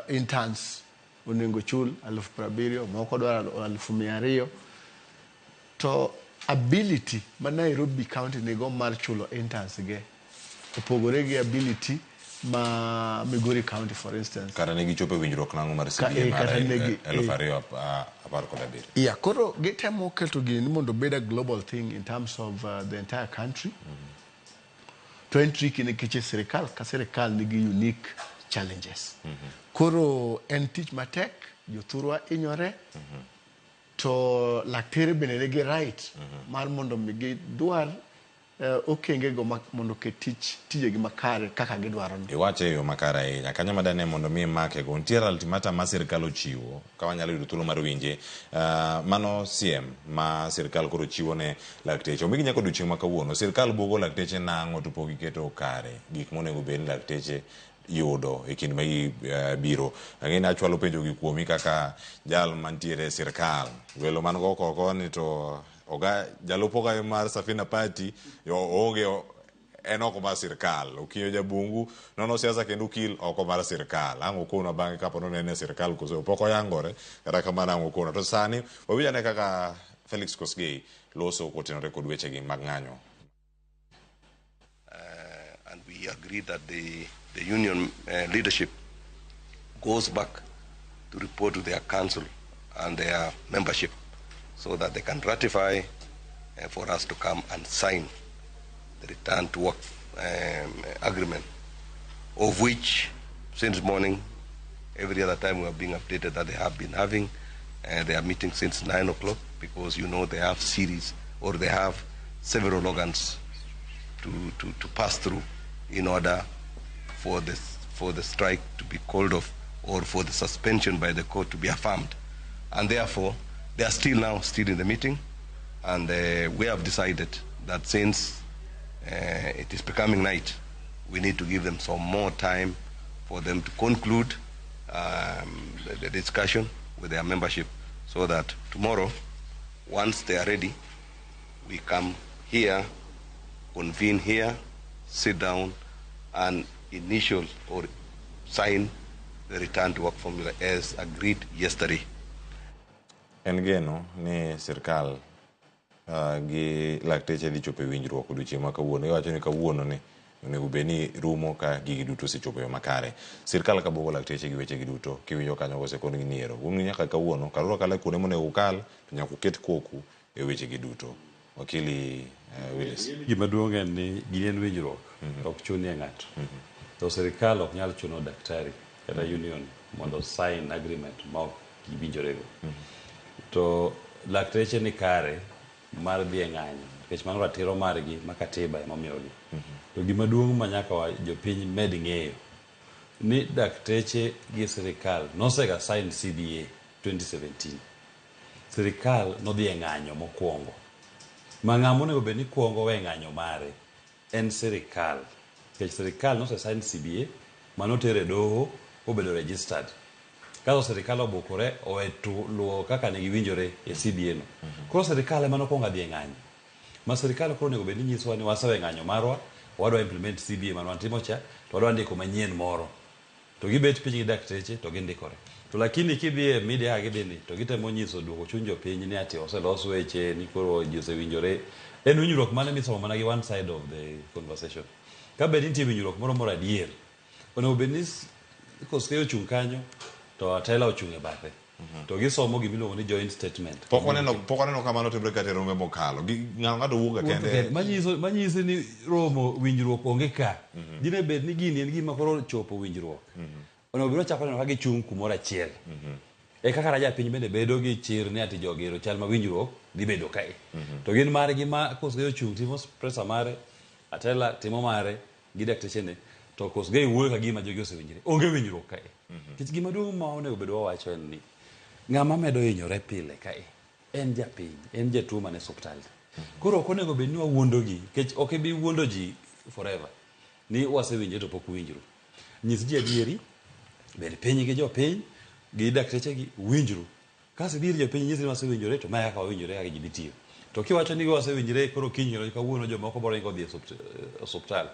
interns onego chul 70,000, moko dwaro 200,000. To ability ma Nairobi County nigo mar chulo interns ge opogore gi ability ma Migori County, for instance. Kata ne gichopo e winjruok nang'o mar CBA mar kata negi- 2017. Yeah, koro gitemo keto gini ni mondo obed a global thing in terms of the entire country. To en tricky nikech sirikal ka sirikal nigi unique challenges. Koro en tich matek, jothurwa hinyore, to laktere bende nigi right mar mondo mi gidwar okenge go mondo oket tich tijegi makare kaka gidwaro no. Iwache e yo makare ahinya. Kanyo madane mondo mi imake go. Nitiere ultimatum ma sirikal ochiwo ka wanyalo yudo thuolo mar winje. Mano siem ma sirikal koro chiwo ne lakteche. Omigi nyaka odiochieng' ma kawuono. Sirikal buogo lakteche nang'o to pok giketo kare gik monego bed ni lakteche yudo e kinde ma biro. Ang'e ni achwalo penjo gi kuomi kaka jal mantiere e sirikal. Welo man go oko ni to oga jalup ogayo mar Safina Party oonge en oko mar sirikal. Okinyo Jabungu nono siasa kendo okil oko mar sirikal. Ang' okonwa bang'e kapo ni en e sirikal koso pok oyangore. Kata kamano ang' okonwa. To sani wawinj ane kaka Felix Kosgei loso kotenore kod wechegi mag ng'anyo. And we agreed that the union leadership goes back to report to their council and their membership so that they can ratify for us to come and sign the return to work agreement, of which since morning, every other time we are being updated that they have been having their meeting since 9 o'clock because they have series or they have several organs to pass through in order for the strike to be called off or for the suspension by the court to be affirmed. And therefore, they are still now still in the meeting, and we have decided that since it is becoming night, we need to give them some more time for them to conclude the discussion with their membership so that tomorrow, once they are ready, we come here, convene here, sit down, and initial or sign the return to work formula as agreed yesterday. En geno ni sirkal gi lakteche dhi chopo e winjruok odiochieng' ma kawuono. Iwacho ni kawuono ni onego bed ni rumo ka gigi duto osechopo e yo makare. Sirkal ka buogo lakteche gi wechegi duto kiwinjo kanyo kosekon ni ero. Un nyaka kawuono kaluru akala kuonde monego ukal to nyaka uket koku e wechegi duto. Wakili Willis. Gima duong' en ni gini en winjruok, ok chunie ng'ato. To sirikal ok nyal chuno daktari kata union mondo sign agreement ma ok giwinjorego. To lakteche ni kare mar dhi e ng'anyo nikech mano ratiro margi ma katiba ema omiyogi. To gima duong' ma nyaka jopiny med ng'eyo ni dakteche gi sirikal nosega sign CBA 2017. Sirikal nodhi e ng'anyo mokwongo. Ma ng'ama onego bed ni kuongo we ng'anyo mare en sirikal. Nikech sirikal nose sign CBA manoter e doho obedo registered. Kato sirikal obukore owe luwo kaka ne giwinjore e CBA no. Koro sirikal ema nokwongo dhi e ng'anyo. Ma sirikal koro onego bed ni nyisowa ni wasewe ng'anyo marwa, wadwa implement CBA mane watimo cha, to wadwa ndiko manyien moro. To gibet piny gi dakteche to gindikore. To lakini kidhi e media kaka gidhi ni, to gitemo nyiso duoko chuny jopiny ni ati oselos weche, ni koro ji osewinjore. En winjruok mane misomo mana gi one side of the conversation. Ka bed ni nitie winjruok moro moro adier, onego bed ni Kosgei ochung' kanyo, to Atela ochung' e bathe. To gisomo gima iluongo ni joint statement. Pok waneno pok waneno kamano timre kata e rombe mokalo. Gi ng'ato ng'ato wuok ga kende. Manyiso manyiso ni romo winjruok onge ka. Dine bed ni gini en gima koro chopo winjruok. Onego bed ni wachako neno ka gichung' kumoro achiel. E kaka japiny bende bedo gi chir ni ati jogi ero chal ma winjruok dhi bedo kae. To gin margi ma Kosgei ochung' timo presa mare, Atela timo mare gi daktechene to Kosgei wuoyo ka gima jogi osewinjre. Onge winjruok kae. Nikech gima duong' ma onego bed wawacho en ni ng'ama medo hinyore pile kae en japiny, en jatuo man e osiptal. Koro ok onego bed ni wawuondo gi nikech ok ibi wuondo ji forever ni wasewinjre to pok uwinjru. Nyis ji adieri, bed piny gi jopiny gi dakteche gi winjru. Kasto idhi ir jopiny inyis ni wasewinjore to mae kaka wawinjore kaka ji dhi tiyo. To kiwacho ni wasewinjre koro kiny kawuono jomoko biro ringo dhi e osuptal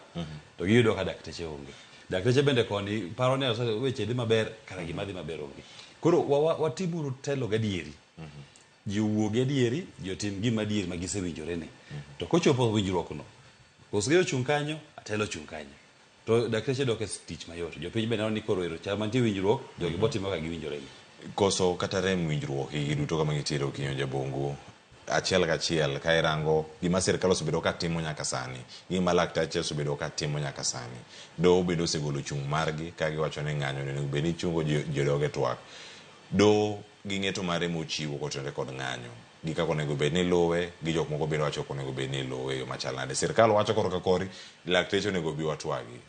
to giyudo ka dakteche onge. Dakteche bende koni paro ni weche dhi maber kara gima dhi maber onge. Koro watimuru telo gadieri. Ji owuo gi adieri, ji otim gima adieri ma gisewinjore ni. To kochopo winjruok no, Kosgei ochung' kanyo, Atelo ochung' kanyo. To dakteche dok e tich mayot. Jopiny be neno ni koro ero chal mantie winjruok, jogi bo timo kaka giwinjore ni. Koso kata rem winjruok gi duto kama gitiere Okinyo Jabungu achiel kachiel ka irango gima sirkal osebedo ka timo nyaka sani, gima laktache osebedo ka timo nyaka sani. Doho bende osegolo chung' margi ka giwacho ni ng'anyo onego bed ni chungo ji odog e twak. Doho gi ng'eto mare mochiwo kotenore kod ng'anyo gi kaka onego bed ni iluwe gi jok moko bende wacho ok onego bed ni iluwe e yo machal nade. Sirkal wacho korka kori lakteche onego obi watwagi.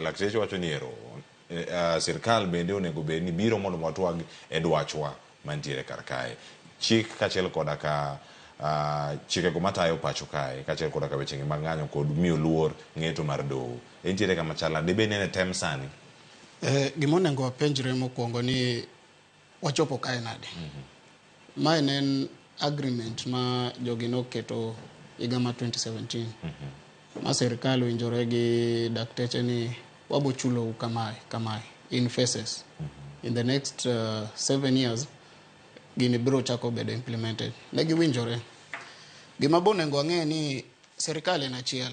Lakteche wacho ni ero sirkal bende onego bed ni biro mondo watwag e dwachwa mantiere kar kae. Chik kaachiel koda ka chikego matayo pacho kae kaachiel koda ka weche mag ng'anyo kod miyo luor ng'eto mar doho. Entiere kama chal nade? Dibed ni en e tem sani? Gima onego wapenjre mokwongo ni wachopo kae nade? Mae ne en agreement ma jogi noketo higa mar 2017 ma sirkal owinjore gi dakteche ni wabo chulou kamae kamae in phases. In the next 7 years gini biro chako bedo implemented. Ne giwinjore. Gima bo onego wang'e ni sirkal en achiel.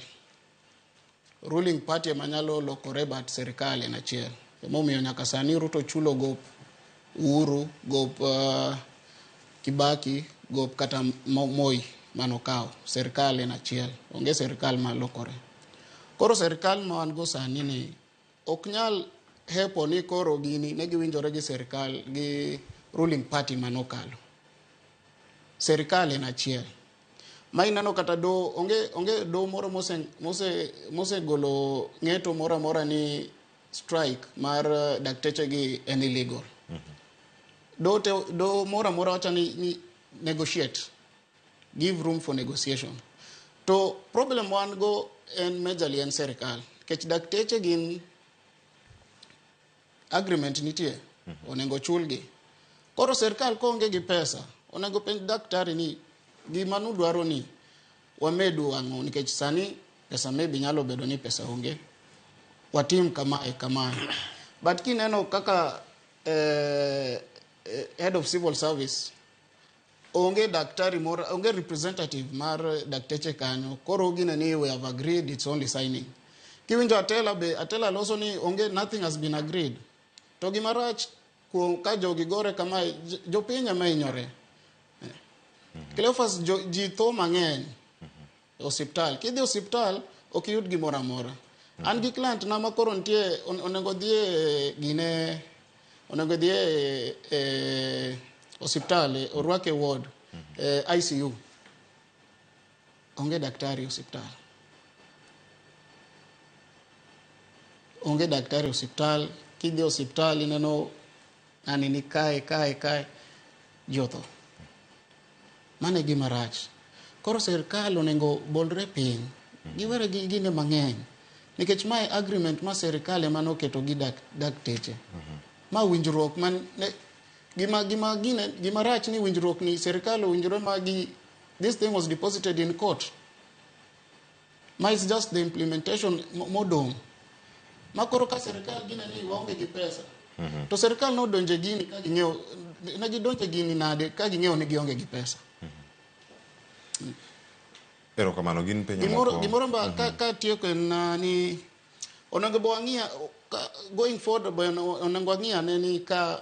Ruling party ema nyalo lokore but sirkal en achiel. Emomiyo nyaka sani Ruto chulo gop Uhuru, gop Kibaki, gop kata Moi manokawo. Sirkal en achiel. Onge sirkal malokore. Koro sirkal ma wan go sani ni ok nyal hepo ni koro gini ne giwinjore gi sirkal gi ruling party manokalo. Sirkal en achiel. Ma ineno kata doho onge doho moro mosegolo ng'eto moro amora ni strike mar dakteche gi en illegal. Doho te doho moro amora wacho ni negotiate. Give room for negotiation. To problem wan go en majorly en sirkal. Nikech dakteche gin agreement nitie onego chulgi. Koro sirkal koonge gi pesa onego penj daktari ni gima nudwaro ni wamedu ang'o nikech sani pesa maybe nyalo bedo ni pesa onge watim kamae kamae but kineno kaka head of civil service onge daktari moro onge representative mar dakteche kanyo koro gine ni we have agreed, it's only signing. Kiwinjo Atela be Atela loso ni onge, nothing has been agreed. To gima rach kuom ka jogi gore kamae, jopiny ema hinyore. Cleophas, ji tho mang'eny e osiptal. Kidhi osiptal ok iyud gimoro amora. An gi client na ma koro nitie onego dhi e gine onego dhi e osiptal orwake e ward e ICU. Onge daktari e osiptal. Onge daktari e osiptal. Kidhi e osiptal ineno ng'ani ni kae kae kae ji otho. Mano e gima rach. Koro sirkal onego bolre piny. Giwere gi gine mang'eny. Nikech mae agreement ma sirkal ema noketo gi dakteche. Ma winjruok man ne, gima rach ni winjruok ni sirkal owinjore ma gi this thing was deposited in court. Ma is just the implementation modong'. Ma koro ka sirkal gine ni waonge gi pesa. To sirkal nodonje gini ka ging'eyo ne gidonje gini nade ka ging'eyo ni gionge gi pesa. Erokamano gin penjo Gimoro moko. Gimoro ba ka tieko en ni onego bo wang'iya going forward be onego wang'i ane ni ka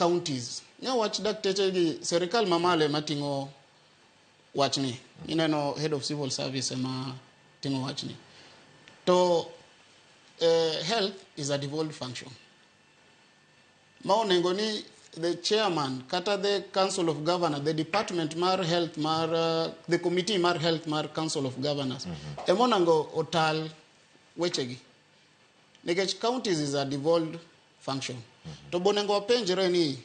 counties. Ne wach dakteche gi serikal mamalo ema ting'o wachni. Ineno head of civil service ema ting'o wachni. To health is a devolved function. Ma onego ni the chairman kata the council of governors, the department mar health mar the committee mar health mar council of governors ema onego otal wechegi. Nikech counties is a devolved function. To bonego wapenjre ni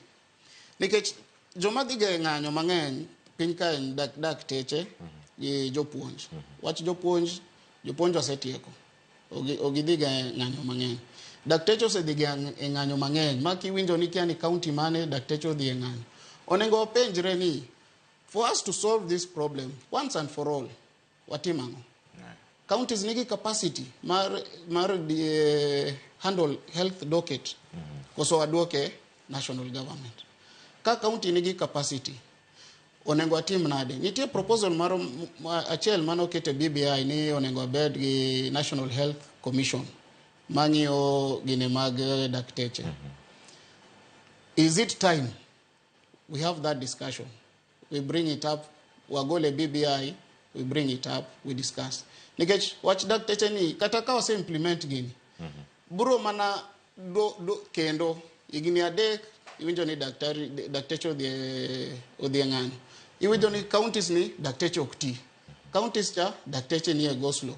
nikech joma dhi ga e ng'anyo mang'eny piny ka en dakteche gi jopuonj. Wach jopuonj, jopuonj osetieko. Ogidhi ga e ng'anyo mang'eny. Dakteche osedhi ga e ng'anyo mang'eny ma kiwinjo ni kia ni county mane dakteche odhi e ng'anyo. Onego wapenjre ni for us to solve this problem once and for all, watim ang'o? Counties nigi capacity mar handle health docket koso waduoke national government. Ka county nigi capacity, onego watim nade? Nitie proposal mar achiel mane oket e BBI ni onego wabed gi National Health Commission mang'iyo gine mag dakteche. Is it time we have that discussion? We bring it up, wagole BBI, we bring it up, we discuss. Nikech wach dakteche ni kata ka wase implement gini, bro mana do kendo higni 3 iwinjo ni dakteche odhi e ng'anyo. Iwinjo ni counties ni dakteche ok ti. Counties cha dakteche ni e go slow.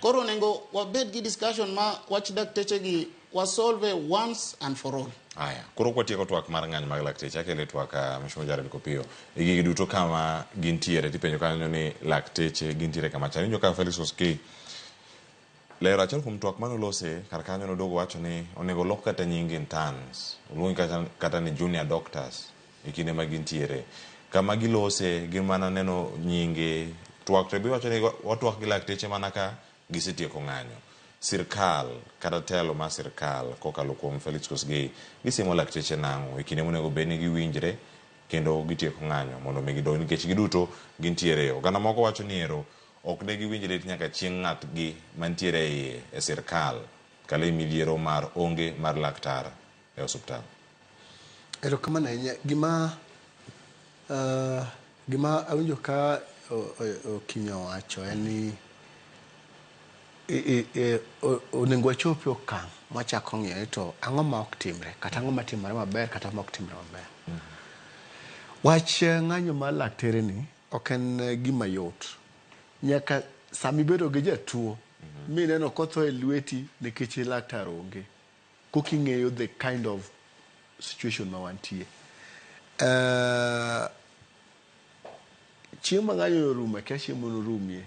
Koro onego wabed gi discussion ma wach dakteche gi wasolve once and for all. Aya, koro kwatieko twak mar ng'anyo mag lakteche, akele twak Mheshimiwa Jared Kopiyo. E gigi duto kama gintiere, tipenjo kanyo ni lakteche gintiere kama chal. Iwinjo ka Felix Koskei lero achiel kuom twak manolose kar kanyo noduogo wacho ni onego lok kata nying interns, oluong kata ni junior doctors e kinde ma gintiere. Kama gilose gin mana neno nyinge twak to be iwacho ni watwak gi lakteche mana ka gisetieko ng'anyo. Sirkal kata telo mar sirkal kokalo kuom Felix Koskei gisiemo lakteche nang'o e kinde monego bed ni giwinjre kendo gitieko ng'anyo mondo mi gidog nikech giduto gintiere. Oganda moko wacho ni ero ok ne giwinj lit nyaka chieng' ng'atgi mantiere e iye e sirkal kale midhiero mar onge mar laktar e osuptal. Erokamano ahinya. Gima awinjo ka Okinyo wacho en ni onego wachop e okang' mwachako ng'iyo ni to ang'o ma ok timre kata ang'o matimore maber kata ma ok timre maber. Wach ng'anyo mar laktere ni ok en gima yot. Nyaka sama ibedo gi jatuo mineno kotho e lweti nikech laktar onge, koka ing'eyo the kind of situation ma wantie. Chieng' ma ng'anyo orumo, akia chieng' monorumie.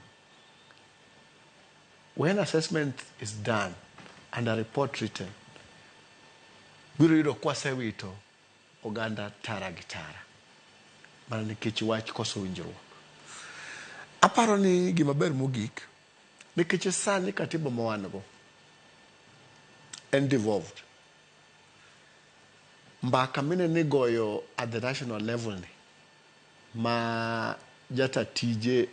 When assessment is done and a report written, biro yudo kwasewito oganda tara gi tara mana nikech wach koso winjruok. Aparo ni gima ber mogik nikech sani katiba ma wan go en devolved. Mbaka mineno igoyo at the national level ni ma jata tije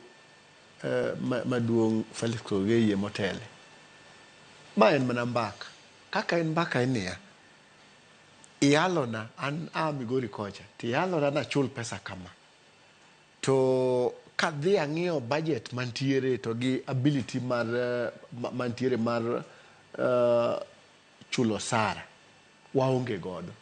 maduong' Felix Koskei motele. Ma en mana mbaka. Kaka en mbaka en niya, iyalona an a Migori kocha, tiyalona nachul pesa kama. To kadhi ang'iyo budget mantiere to gi ability mar mantiere mar chulo osara, waonge godo.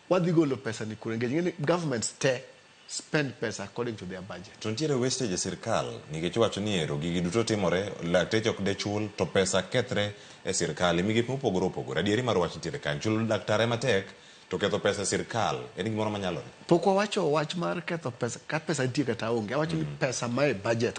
Wadhi golo pesa ni kure nikech ing'e ni governments te spend pesa according to their budget. To nitiere wastage e sirkal nikech iwacho ni ero gigi duto timore, lakteche ok dechul to pesa kethre e sirkal e migepe mopogore opogore. Adieri mar wach nitiere kanyo. Chulo laktar ema tek to ketho pesa e sirkal en gimoro manyalore. Pok wawacho wach mar ketho pesa, ka pesa nitie kata onge. Awacho ni pesa ma e budget,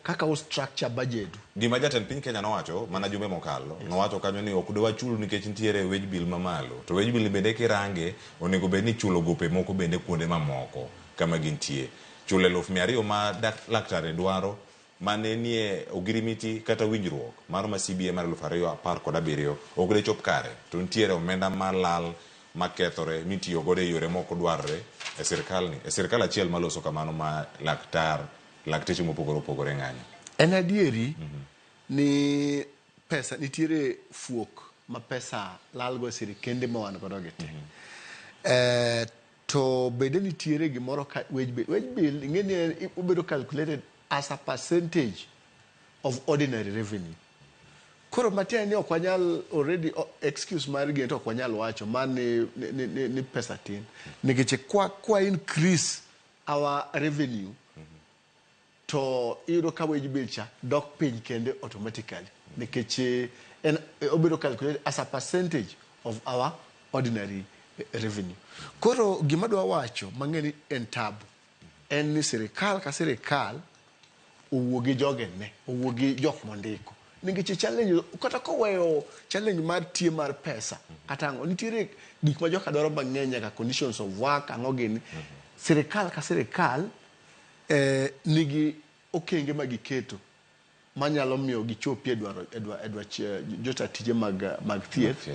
kaka u structure budget. Gima jatend piny Kenya nowacho mana jumbe mokalo, nowacho kanyo ni ok dwachul nikech nitiere wage bill mamalo. To wage bill bende kirange onego bed ni chulo gope moko bende kuonde mamoko kama gintie. Chulo 200,000 ma laktar dwaro mane nie ogirimiti kata winjruok mar ma CBA mar 2017 ok de chop kare. To nitiere omenda malal makethore mitiyo godo e yore mok dwarre e sirkal ni. E sirkal achiel maloso kamano ma lakteche mopogore opogore ng'anyo. En adieri ni pesa nitiere fuok ma pesa lalgo e sirikende ma wan godo gi te. To bende nitiere gimoro ka wage bill. Wage bill ing'e ni obedo calculated as a percentage of ordinary revenue. Koro matiende ni ok wanyal already excuse mar gini to ok wanyal wacho mar ni pesa tin. Nikech kwa increase our revenue to iyudo ka wage bill cha dok piny kende automatically. Nikech en obedo calculated as a percentage of our ordinary revenue. Koro gima dwa wacho mang'e ni en tabu en ni sirikal ka sirikal owuo gi jogene, owuo gi jok mondiko. Nikech challenge kata koweyo challenge mar tie mar pesa kata ang'o, nitiere gik ma joka dwaro mang'eny nyaka conditions of work ang'o gini. Sirikal ka sirikal nigi okenge ma giketo manyalo miyo gichopi e dwaro e dwach jota tije mag thieth.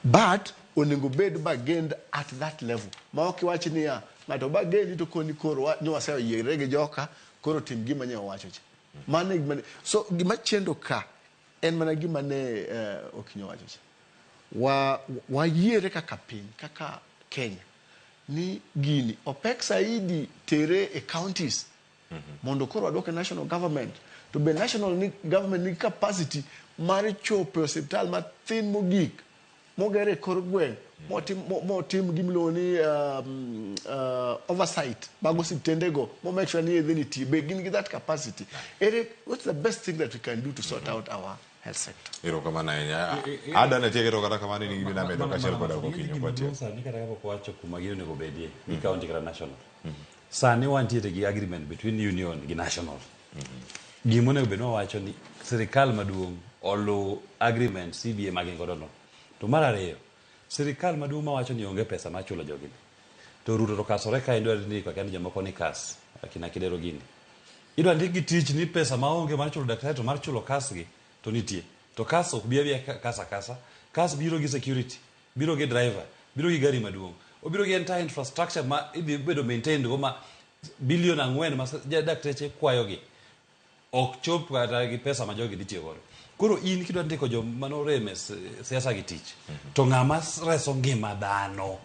But onego bed bargained at that level. Ma ok iwach niya, ng'ato bargain to koni koro ni waseyiere gi joka, koro tim gima nye owacho cha. Mano e gima so gima chendo ka en mana gima ne Okinyo owacho cha. Wayiere kaka piny, kaka Kenya, ni gini opek saidi tere e counties mondo koro waduoke national government. To be national ni government ni capacity mar chopo e osiptal mathin mogik mogere e kor gweng' motim gimiluongo ni oversight mag osiptendego mo make sure ni yedhe nitie. Be gin gi that capacity? Ere, what's the best thing that we can do to sort out our health sector? Erokamano ahinya. Ada ne tieke to kata kamano in gi gima medo kaachiel koda Okinyo kwa tieko. Sani kata kapok wacho kuma gini onego bedie gi county kata national. Sani wantiere gi agreement between union gi national. Gima onego bed ni wawacho ni sirikal maduong' oluw agreement CBA ma gin godo no. To mar ariyo, sirikal maduong' mawacho ni onge pesa mar chulo jogi. To Ruto to kasore ka idwa ndiko akia ni jomoko ni kas akina Kidero gini. Idwa ndik gi tich ni pesa maonge mar chulo daktari to mar chulo kas gi to nitie. To kas ok bi abiya kas akasa. Kas biro gi security, biro gi driver, biro gi gari maduong'. Obiro gi entire infrastructure ma idhi bedo maintained go ma bilion 4 ma dakteche kwayo gi. Ok chop kata gi pesa ma jogi dhi tiyo godo. Koro in kidwa ndiko joma norem e siasa gi tich, to ng'ama reso ngima dhano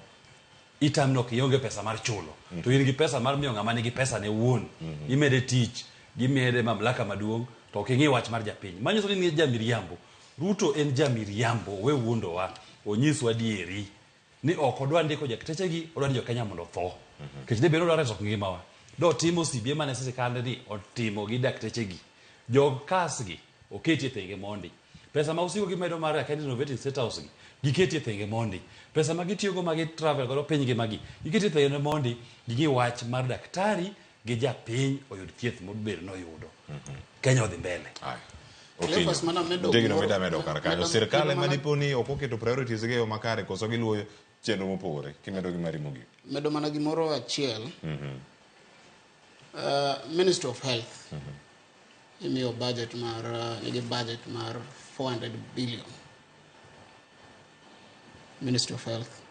itam nok ionge pesa mar chulo. To in gi pesa mar miyo ng'ama nigi pesa ne wuon. Imede tich, gimede mamlaka maduong', to ok ing'i wach mar japiny. Manyiso ni in jamiriambo. Ruto en jamiriambo, we wuondowa, onyiswa adieri ni ok odwa ndiko jaktechegi, odwa ni jo-Kenya mondo otho. Nikech debed ni odwa reso ngimawa. Dotimo CBA mane sirikande ni otimo gi daktechegi. Jog kas gi oketie thenge mondi. Pesa ma usiko gimedo mar Akeni Renovating State House gi, giketie thenge mondi. Pesa ma gitiyogo ma gi travel godo piny ngima gi, giketie thenge mondi, ging'i wach mar daktari gi japiny oyud thieth mobedo noyudo. Kenya odhi mbele. Okinyo. Mana medo Nitie gino gimoro- mida medo kar kanyo. Sirkal ema dipo ni ok oketo priorities gi e yo makare koso giluwo chenro mopogore kimedo gi mari mogik. Medo mana gimoro achiel. Ministry of Health imiyo budget mar nigi budget mar 400 billion. Ministry of Health.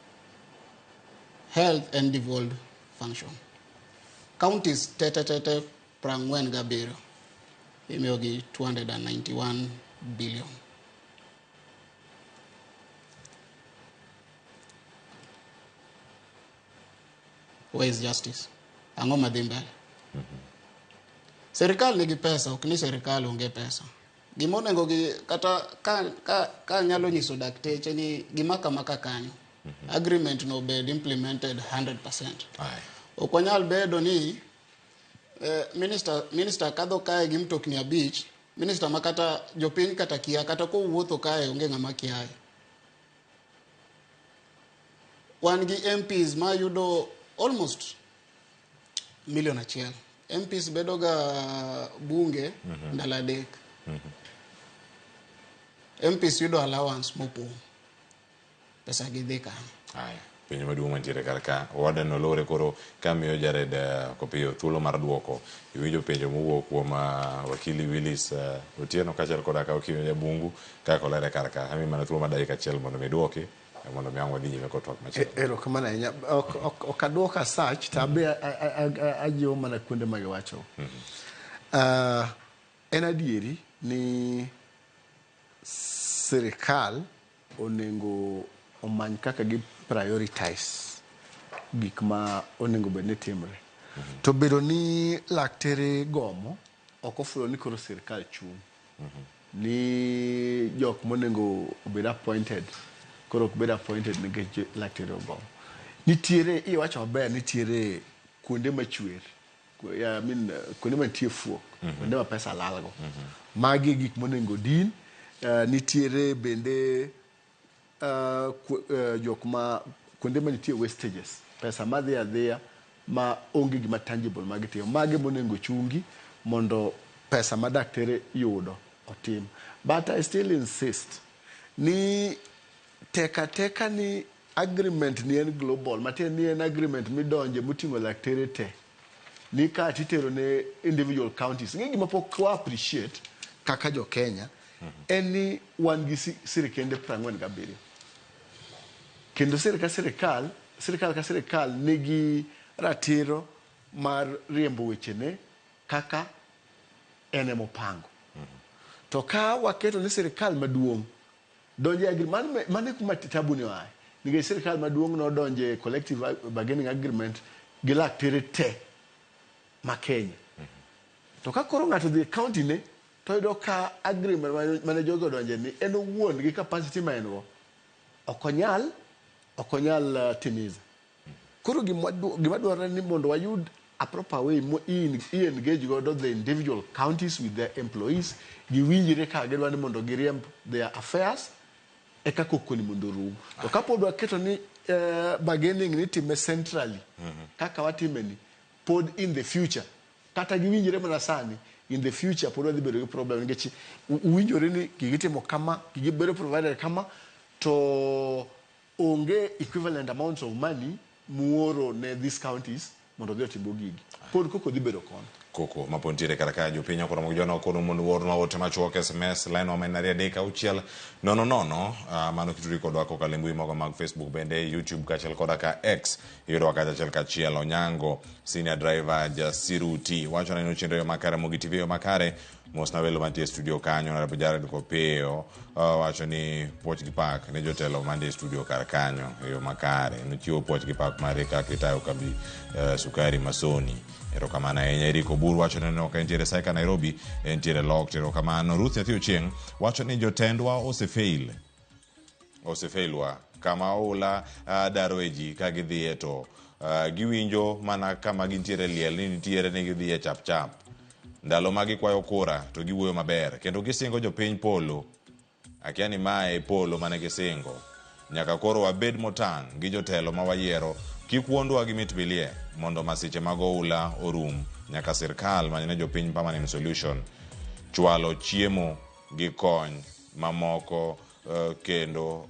Health and devolved function. Counties tete tete 47 imiyo gi 291 billion. Where is justice? Ang'o madhi mbele? Sirikal nigi pesa, ok ni sirikal onge pesa. Gima onego gi kata ka nyalo nyiso dakteche ni gima kama ka kanyo. Agreement no bed implemented 100%. Ok wanyal bedo ni minister kadho kae gi mtokni 5, minister ma kata jopiny kata kia, kata kowuotho kae onge ng'ama kiaye. Wan gi MPs ma yudo almost 1.1 million. MPs bedo ga bunge ndalo 3. MPs yudo allowance mopong'. Pesa gi dhi kanyo. Aya, penjo maduong' mantiere kar ka, Warden Olore koro kamiyo Jared Kopiyo thuolo mar duoko. Iwinjo penjo mowuok kuom wakili Willis Otieno kaachiel koda ka Okinyo Jabungu kaka olere kar ka. Amiyi mana thuolo mar dakika achiel mondo mi iduoki, mondo mi ang' wadhi nyime kod twak machielo. Erokamano ahinya. Ok aduok as such, to abe ajiwo mana kuonde ma giwacho. En adieri ni sirikal onego omany kaka gi prioritize gik ma onego bed ni timre. To bedo ni laktere gomo ok ofulo ni koro sirkal chung'. Ni jok monego obed appointed koro ok bed appointed nikech laktere ogomo. Nitiere iwacho maber nitiere kuonde machwer. I mean, kuonde mantie fuok, kuonde ma pesa lalgo. Magi e gik monego din. Nitiere bende jok ma kuonde ma nitie wastages, pesa madhi adhiya ma onge gima tangible ma gitimo. Magi monego chungi mondo pesa ma daktere yudo otim. But I still insist ni teka teka ni agreement ni en global, matiende ni en agreement midonje moting'o laktere te. Ni ka titero ne individual counties. Ng'e gima pok wa appreciate kaka jo Kenya en ni wan gi sirikende 47. Kendo sirikal ka sirikal nigi ratiro mar riembo wechene kaka en emopango. To ka waketo ni sirikal maduong' donje agreement, mane kuma tabu ni oaye. Nikech sirikal maduong' nodonje collective bargaining agreement gi laktere te ma Kenya. To ka koro ng'ato dhi e county ne, to yudo ka agreement mane jogo odonje ni en owuon gi capacity ma en go ok onyal timiza. Koro gima dwarore ni mondo wayud a proper way mo i engage godo the individual counties with their employees, giwinjre ka gidwa ni mondo giriemb their affairs eka koko ni mondo orum. To kapod waketo ni bargaining ni time centrally kaka watime ni, pod in the future kata giwinjre mana sani, in the future pod wadhi bedo gi problem nikech uwinjore ni gigitimo kama, gigibedo provided kama, to onge equivalent amounts of money muoro ne these counties mondo odhi otimgo gigi. Pod koko dhi bedo kono. Koko mapod nitiere kar ka jopiny okoro mag jona okono mondo uornwa ote machuok SMS line wa ma en 236 00 mano kitudri kodwa kokalo e mbui mago mag Facebook bende YouTube kaachiel koda ka X iyudowa kacha achiel kachiel. Onyango senior driver Jasiruti wacho neno chenro yo makare Mogi TV yo makare. Mosna welo mantie e studio kanyo Honorable Jared Kopeo wacho ni puoch gi pak ne jotelo mantie e studio kar kanyo e yo makare. Nochiwo puoch gi pak mare kaka itayo kambi sukari Masoni. Erokamano ahinya. Eric Obur wacho ni ok entiere Saika Nairobi, entiere Locked. Erokamano. Ruth Nyathi Ochieng' wacho ni jotendwa osefailwa kama oula daro e ji ka gidhiye to giwinjo mana kama gintiere liel ni nitiere ni gidhiye chap chap. Ndalo ma gikwayo kura to giwuoyo maber kendo gisingo jopiny polo. Akia ni mae polo mane gisingo. Nyaka koro wabed motang' gi jotelo ma wayiero kik wuondwa gi mit bilie mondo masiche mag oula orum. Nyaka sirkal manyne jopiny permanent solution, chwalo chiemo gi kony mamoko kendo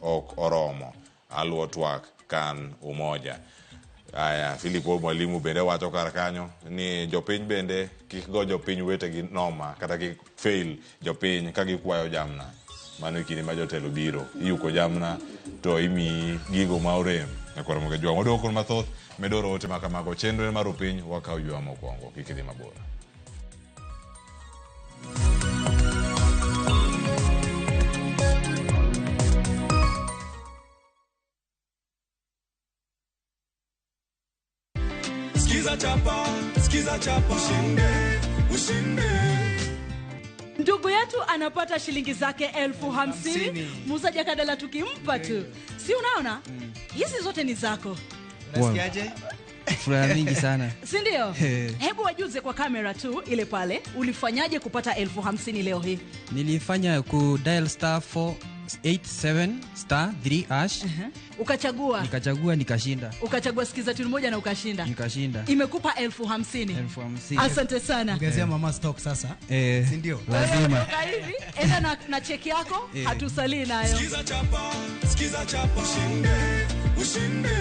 ok oromo. Aluwo twak kan umoja. Aya, Philip Mwalimu bende wacho kar kanyo ni jopiny bende kik go jopiny wetegi noma kata kik fail jopiny ka gikwayo jamna. Mano e kinde ma jotelo biro iyuko jamna to imiyi gigo ma orem. Nyakwar Moge Jwang'. Wadwoko kod mathoth medoro ote ma kamago. Chenro en mar opiny wakaw ywa mokwongo kik idhi mabor. Skiza chapa, skiza chapa, ushinde, ushinde. Ndugu yetu anapata shilingi zake 50,000. Musa Jakadala tukimpa tu. Si unaona? Hizi zote ni zako. Unasikiaje? Furaha mingi sana. Si ndio? Hebu wajuze kwa kamera tu ile pale, ulifanyaje kupata 50,000 leo hii? Nilifanya ku dial star 487 star 3 hash. Ukachagua. Nikachagua nikashinda. Ukachagua sikiza tune moja na ukashinda. Nikashinda. Imekupa 50,000. 50,000. Asante sana. Ongezea mama stock sasa. Si ndio? Lazima. Hivi enda na cheki yako, hatusalii nayo. Sikiza chapa, sikiza chapa, ushinde, ushinde.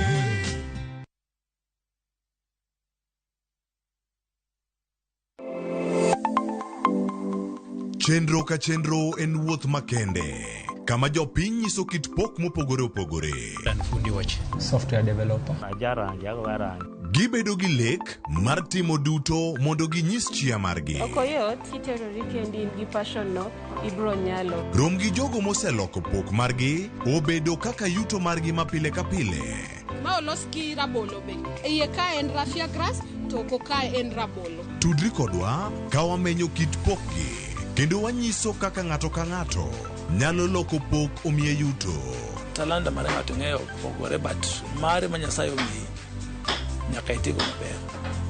Chenro ka chenro en wuoth makende kama jopiny nyiso kit pok mopogore opogore. Software developer. Gibedo gi lek mar timo duto mondo ginyis chia margi. Ok oyot, kiterori kendi in gi passion no, ibro nyalo. Rom gi jogo moseloko pok margi obedo kaka yuto margi ma pile ka pile. Ma olos gi rabolo be. E iye kae en raffia grass to oko kae en rabolo. Tudri kodwa ka wamenyo kit pokgi kendo wanyiso kaka ng'ato ka ng'ato nyalo loko pok omiye yuto. Talanta mar ng'ato ng'eyo opogore but mare ma Nyasaye omiyi nyaka itigo maber.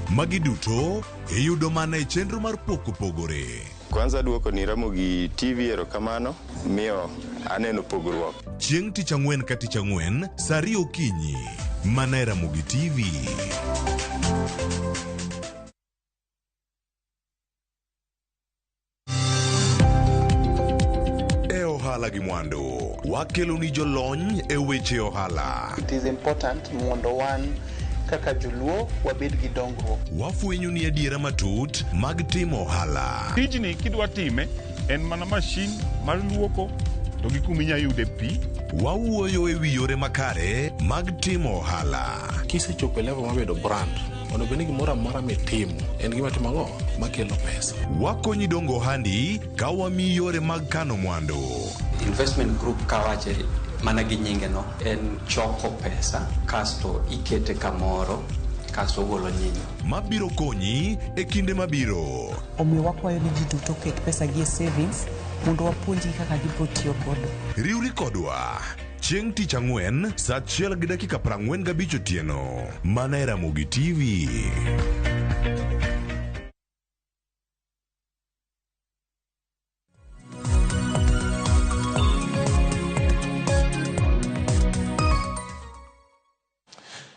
Magi duto iyudo mana e chenro mar Pok Opogore. Kwanza duoko ni Ramogi TV erokamano miyo aneno pogruok. Chieng' tich ang'wen ka tich ang'wen saa ariyo okinyi mana e Ramogi TV. E ohala gi mwandu, wakeloni jolony e weche ohala. It is important mondo wan kaka joluo wabed gi dongruok. Wafwenyoni adiera matut mag timo ohala. Tijni kidwa time en mana mashin mar luoko to gi kuma inya yude pi. Wawuoyo e wi yore makare mag timo ohala. Kisechopo e level mar bedo brand, onego bed ni gimoro amora mitimo en gima timo ang'o? Makelo pesa. Wakonyi dongo ohandi ka wamiyi yore mag kano mwandu. Investment group kawache mana gi nyinge no en choko pesa kasto ikete kamoro kasto ogolo nyinyo. Mabiro konyi e kinde mabiro. Omiyo wakwayo ni ji duto oket pesa gi e savings mondo wapuonjgi kaka gibiro tiyo godo. Riwri kodwa chieng' tich ang'wen saa achiel gi dakika 45 otieno mana e Ramogi TV.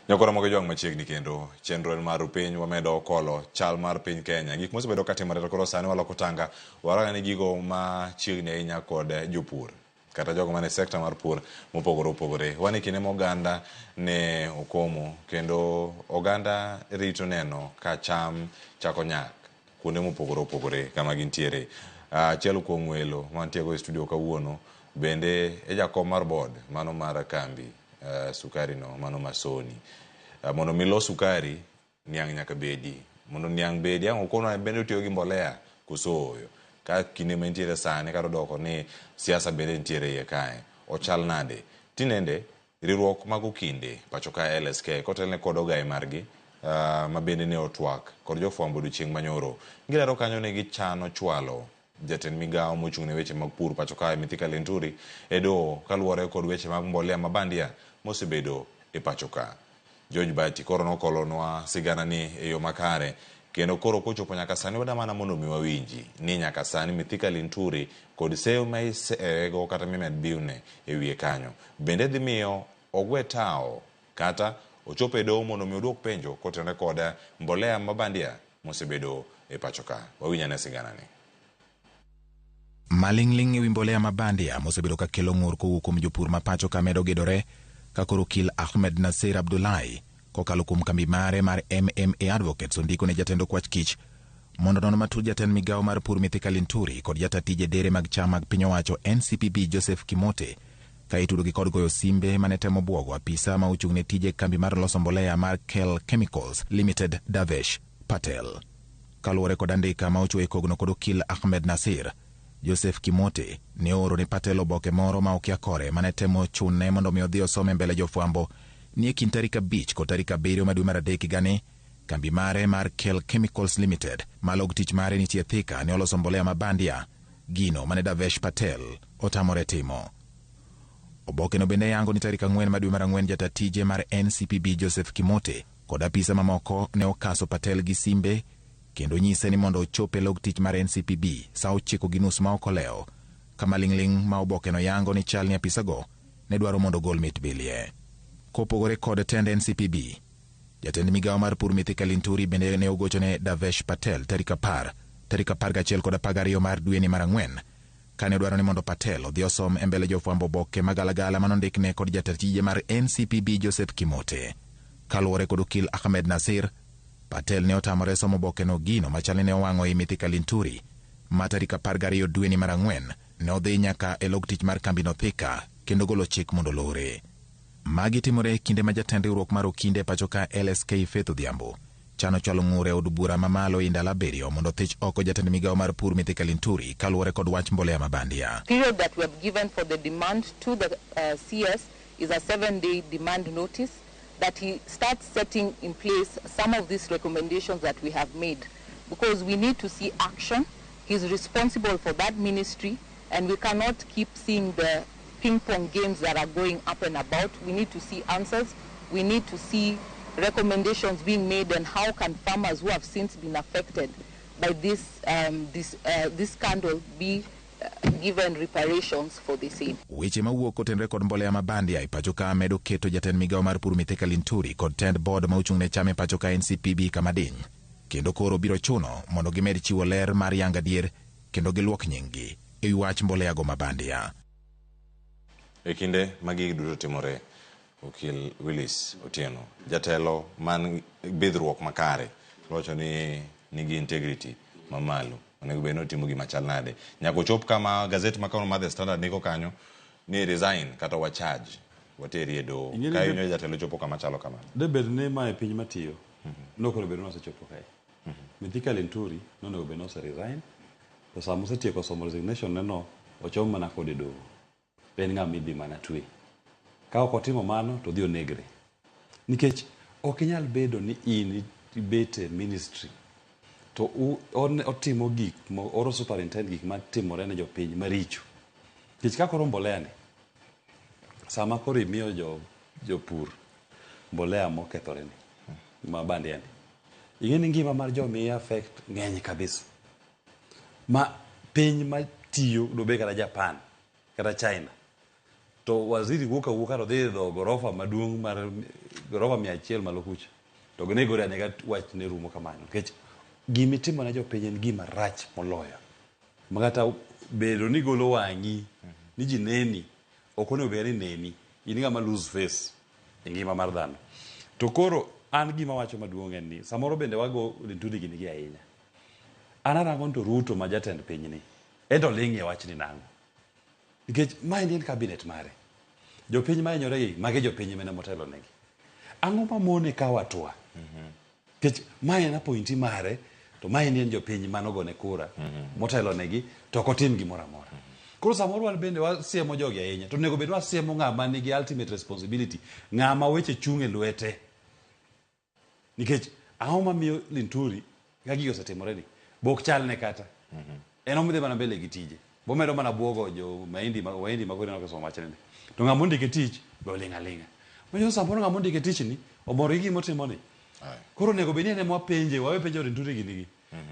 Nyakora mogo jwang' machiegni kendo chenro en mar piny wamedo okolo chal mar piny Kenya. Gik mosebedo katimore to koro sani waloko tanga warang'e ni gigo machiegni ahinya kod jopur kata jogo mane sekta mar pur mopogore opogore. Wan e kinde ma oganda ne okomo kendo oganda rito neno ka cham chako nyak kuonde mopogore opogore kama gintiere. Achiel kuom welo mantiego e studio kawuono bende e jakom mar board mano mar kambi sukari no mano Masoni. Mondo mi los sukari niang' nyaka bedi. Mondo niang' bedi ang' okonwa bende otiyo gi mbolea koso ooyo. Ka kinde ma nitiere sani kata odoko ni siasa bende nitiere iye kae. Ochal nade? Tinende riwruok mag okinde pacho ka LSK kotelne kod ogaye margi ma bende ne otwak kod jofwambo odiochieng' manyoro. Gilero kanyo ni gichano chwalo jatend migawo mochung' ne weche mag pur pacho kae Mithika Linturi e doho kaluwore kod weche mag mbolea mabandia mosebedo e pacho ka. George Bati koro nokolonwa sigana ni e yo makare kendo koro kochopo nyaka sani wadamana mondo mi wawinji ni nyaka sani Mithika Linturi kod seyo ma iseyego kata mimed biwne e wiye kanyo bende dhi miyo ogwe tawo kata ochop e doho mondo mi oduok penjo kotenore kod mbolea mabandia mosebedo e pacho ka. Wawinj ane sigana ni. Maling'ling' ewi mbolea mabandia mosebedo ka kelo ng'ur kowuok kuom jopur ma pacho ka medo gedore ka koro okil Ahmed Nasir Abdullahi kokalo kuom kambi mare mar MMA Advocates ondiko ne jatend okwach kich mondo non matut jatend migawo mar pur Mithika Linturi kod jata tije dere mag cham mag piny owacho NCPB Joseph Kimote ka itudogi kod goyo simbe mane temo bwogo apisa ma ochung' ne tije kambi mar loso mbolea mar Kel Chemicals Limited Davesh Patel. Kaluwore kod andika ma ochuo e kogno kod okil Ahmed Nasir, Joseph Kimote ne ooro ne Patel oboke moro ma okia kore mane temo chune mondo mi odhi osome mbele jofwambo ni e kind tarik 5 kod tarik 7 ma dwe mar 3 higani kambi mare mar Kel Chemicals Limited ma log tich mare nitie Thika ne oloso mbolea mabandia gino mane Davesh Patel otamore timo. Oboke no bende yango ni tarik 4 ma dwe mar 4 jata tije mar NCPB Joseph Kimote kod apisa mamoko ne okaso Patel gi simbe kendo nyise ni mondo ochop e log tich mar NCPB saa 9:30 ma ok olewo kama ling'ling' ma oboke no yango ni chal ni apisago ne dwaro mondo ogol mit bilie. Kopogore kod tend NCPB, jatend migawo mar pur Mithika Linturi bende ne ogochone Davesh Patel tarik 10, tarik 11 kod 12 mar dweni mar 4 kane odwaro ni mondo Patel odhi osom e mbele jofwambo oboke magalagala manondikne kod jatend tije mar NCPB Joseph Kimote. Kaluwore kod okil Ahmed Nasir, Patel ne otamore somo oboke no gino machal ne owang'o i Mithika Linturi ma tarik 12 dweni mar 4 ne odhi nyaka e log tich mar kambino Thika kendo golo chik mondo lore. Magi timore e kinde ma jatend riwruok mar okinde pacho ka LSK Faith Odhiambo chano chwalo ng'ur e od bura mamalo e ndalo 7 mondo thich oko jatend migawo mar pur Mithika Linturi kaluwore kod wach mbolea mabandia. Period that we have given for the demand to the CS is a 7-day demand notice. that he starts setting in place some of these recommendations that we have made, because we need to see action. He's responsible for that ministry, and we cannot keep seeing the ping pong games that are going up and about. We need to see answers. We need to see recommendations being made, and how can farmers who have since been affected by this scandal be given reparations for the same. Weche mawuok kotenore kod mbolea ma bandia e pacho ka medo keto jatend migawo mar pur Mithika Linturi kod tend board ma ochung' ne cham e pacho ka NCPB kama diny, kendo koro biro chuno mondo gimed chiwo ler mar yang adier kendo giluok nying-gi e wach mbolea go ma bandia. E kinde ma gigi duto timore, Okil Willis Otieno, jatelo man bidhruok makare, wacho ni nigi integrity mamalo, onego bed ni otimo gima chal nade nyaka ochop kama gazet ma kawuono mar The Standard niko kanyo ni resign kata wa charge wateri e doho. Ka inyo jatelo chopo kama chalo kama de bed ni ma e piny matiyo nokonego bed ni osechopo kae. Mithika Linturi nonego bed ni ose resign, to sama osetieko somo resignation neno ochom mana kode doho, en ng'ama idhi mana twe. Ka ok otimo mano to odhi onegre, nikech ok inyal bedo ni in ibet e ministry to otimo gik oro superintendent gik matimore ne jopiny maricho. Nikech ka koro mbolea ni, sama koro imiyo jopur mbolea mokethore ni, ma bandia ni, ing'e ni ngima mar jomiye affect ng'eny kabisa. Ma piny matiyo dobe kata Japan kata China, to waziri wuok awuoka to dhi dho gorofa maduong' mar gorofa 100 malo kucha, to ginegore anega wach ne rumo kamano. Nikech gimitimo ne jopiny en gima rach moloyo. Makata bedo ni golo wang'i ni ji neni, ok onego bed ni neni, in ng'ama lose face e ngima mar dhano. To koro an gima wacho maduong' en ni samoro bende wago Linturi gini gi ahinya. An arango to Ruto ma jatend pinyni, en to ling' e wachni nang'o? Nikech ma en cabinet mare. Jopiny ma hinyore gi, magi jopiny mane motelo negi. Ang'o mamone kawo hatua? Nikech ma en appointee mare, to ma en jopiny manogone kura motelo negi, to ok otim gimoro amora. Koro samoro wan bende wasiemo jogi ahinya, to onego bed wasiemo ng'ama nigi ultimate responsibility, ng'ama weche chung' e lwete. Nikech ang'o mamiyo Linturi ka gigi osetimore ni, bok chalne kata. En omidhi mana mbele gi tije. Bomedo mana buogo jo mahindi ma waindi ma koro nokesomo wachne ni. To ng'ama ondike tich be oling' aling'a. Manyiso samoro ng'ama ondike tich ni omor gi gima otimo ni. Koro onego bed ni en ema wapenje, wawe penjo Linturi gini gi.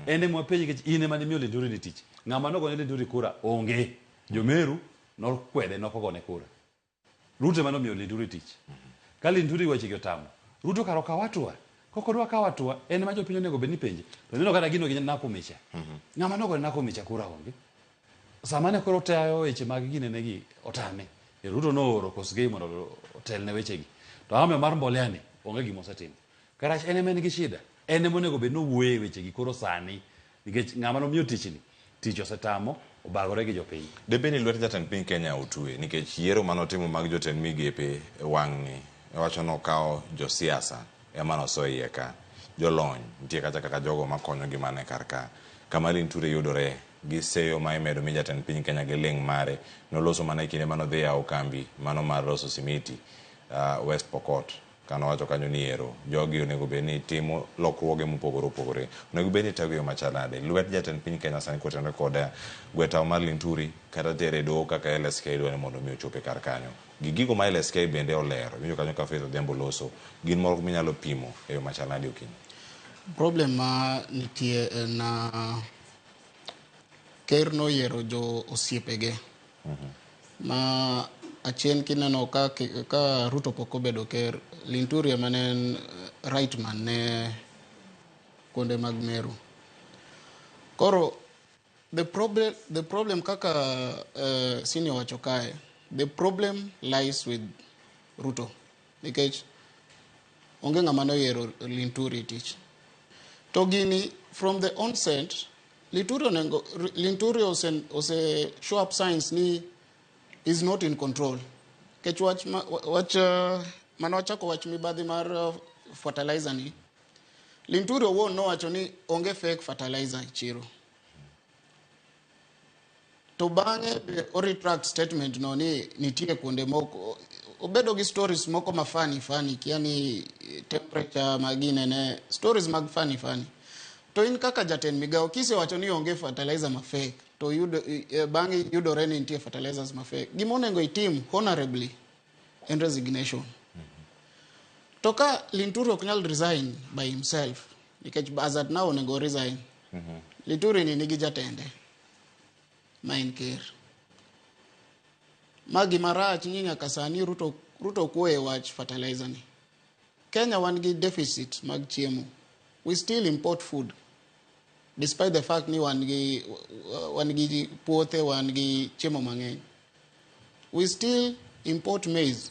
En ema wapenje nikech in ema nimiyo Linturi ni tich. Ng'ama nogone Linturi kura onge. Jomeru nokwede nokogone kura. Ruto ema nomiyo Linturi tich. Ka Linturi weche gi otamo, Ruto kar okaw hatua. Kok odwa kawo hatua, en ema jopiny onego bed ni penje. To ineno kata gino gi Nakumicha. Ng'ama nogone Nakumicha kura onge. Sama ne koro tayo weche mag ginene gi otame. Ruto nooro Kosgei mondo otelne wechegi. To ang'o mar mbolea ni onge gima osetimo. Karach en ema en gi shida. En ema onego bed ni owuoye e wechegi koro sani. Nikech ng'ama nomiyo tichni, tich osetamo, obagore gi jopiny. Debed ni lwet jatend piny Kenya otwe nikech yiero manotimo mag jotend migepe e wang'ni wacho nokawo josiasa ema noso iye ka. Jolony nitie kacha kaka jogo makonyo gi mane kar ka. Kama Linturi yudore gi seyo ma imedo mi jatend piny Kenya gi ling' mare noloso mana e kinde manodhi yawo kambi mano mar loso simiti West Pokot. Kanowacho kanyo ni ero jogi onego bed ni timo lokruoge mopogore opogore, onego bed ni tago yo machal nade. Lwet jatend piny Kenya sani kotenore kod gwe tao mar Linturi kata tere e doho kaka LSK dwa ni mondo mi ochope kar kanyo. Gi gigo ma LSK bende olero, iwinjo kanyo ka Faith Odhiambo loso, gin moro minyalo pimo e yo machal nade okinyi. Problem ma nitie en ker noyiero jo osiepege. Ma achien kineno ka Ruto pok obedo ker, Linturi ema ne en right man ne kuonde mag Meru. Koro the problem kaka senior wacho kae, the problem lies with Ruto. Nikech onge ng'ama noyiero Linturi tich. To gini from the onset, Linturi ose show up signs ni is not in control. Kech wach mano wachako wach mibadhi mar fertilizer ni, Linturi owuon nowacho ni onge fake fertilizer e chiro. To bang'e be o retract statement no ni nitie kuonde moko obedo gi stories moko ma funny funny, kia ni temperature maginene, stories mag funny funny. To in kaka jatend migawo kisewacho ni onge fertilizer ma fake to yudo bang'e yudore ni nitie fertilizers ma fake, gima onego itim honorably en resignation. To ka Linturi ok nyal resign by himself, nikech as at now onego resign, Linturi ni nigi jatende ma en ker. Ma gima rach ni nyaka sani Ruto kuoye wach fertilizer ni. Kenya wan gi deficit mag chiemo. We still import food despite the fact ni wan gi puothe, wan gi chiemo mang'eny. We still import maize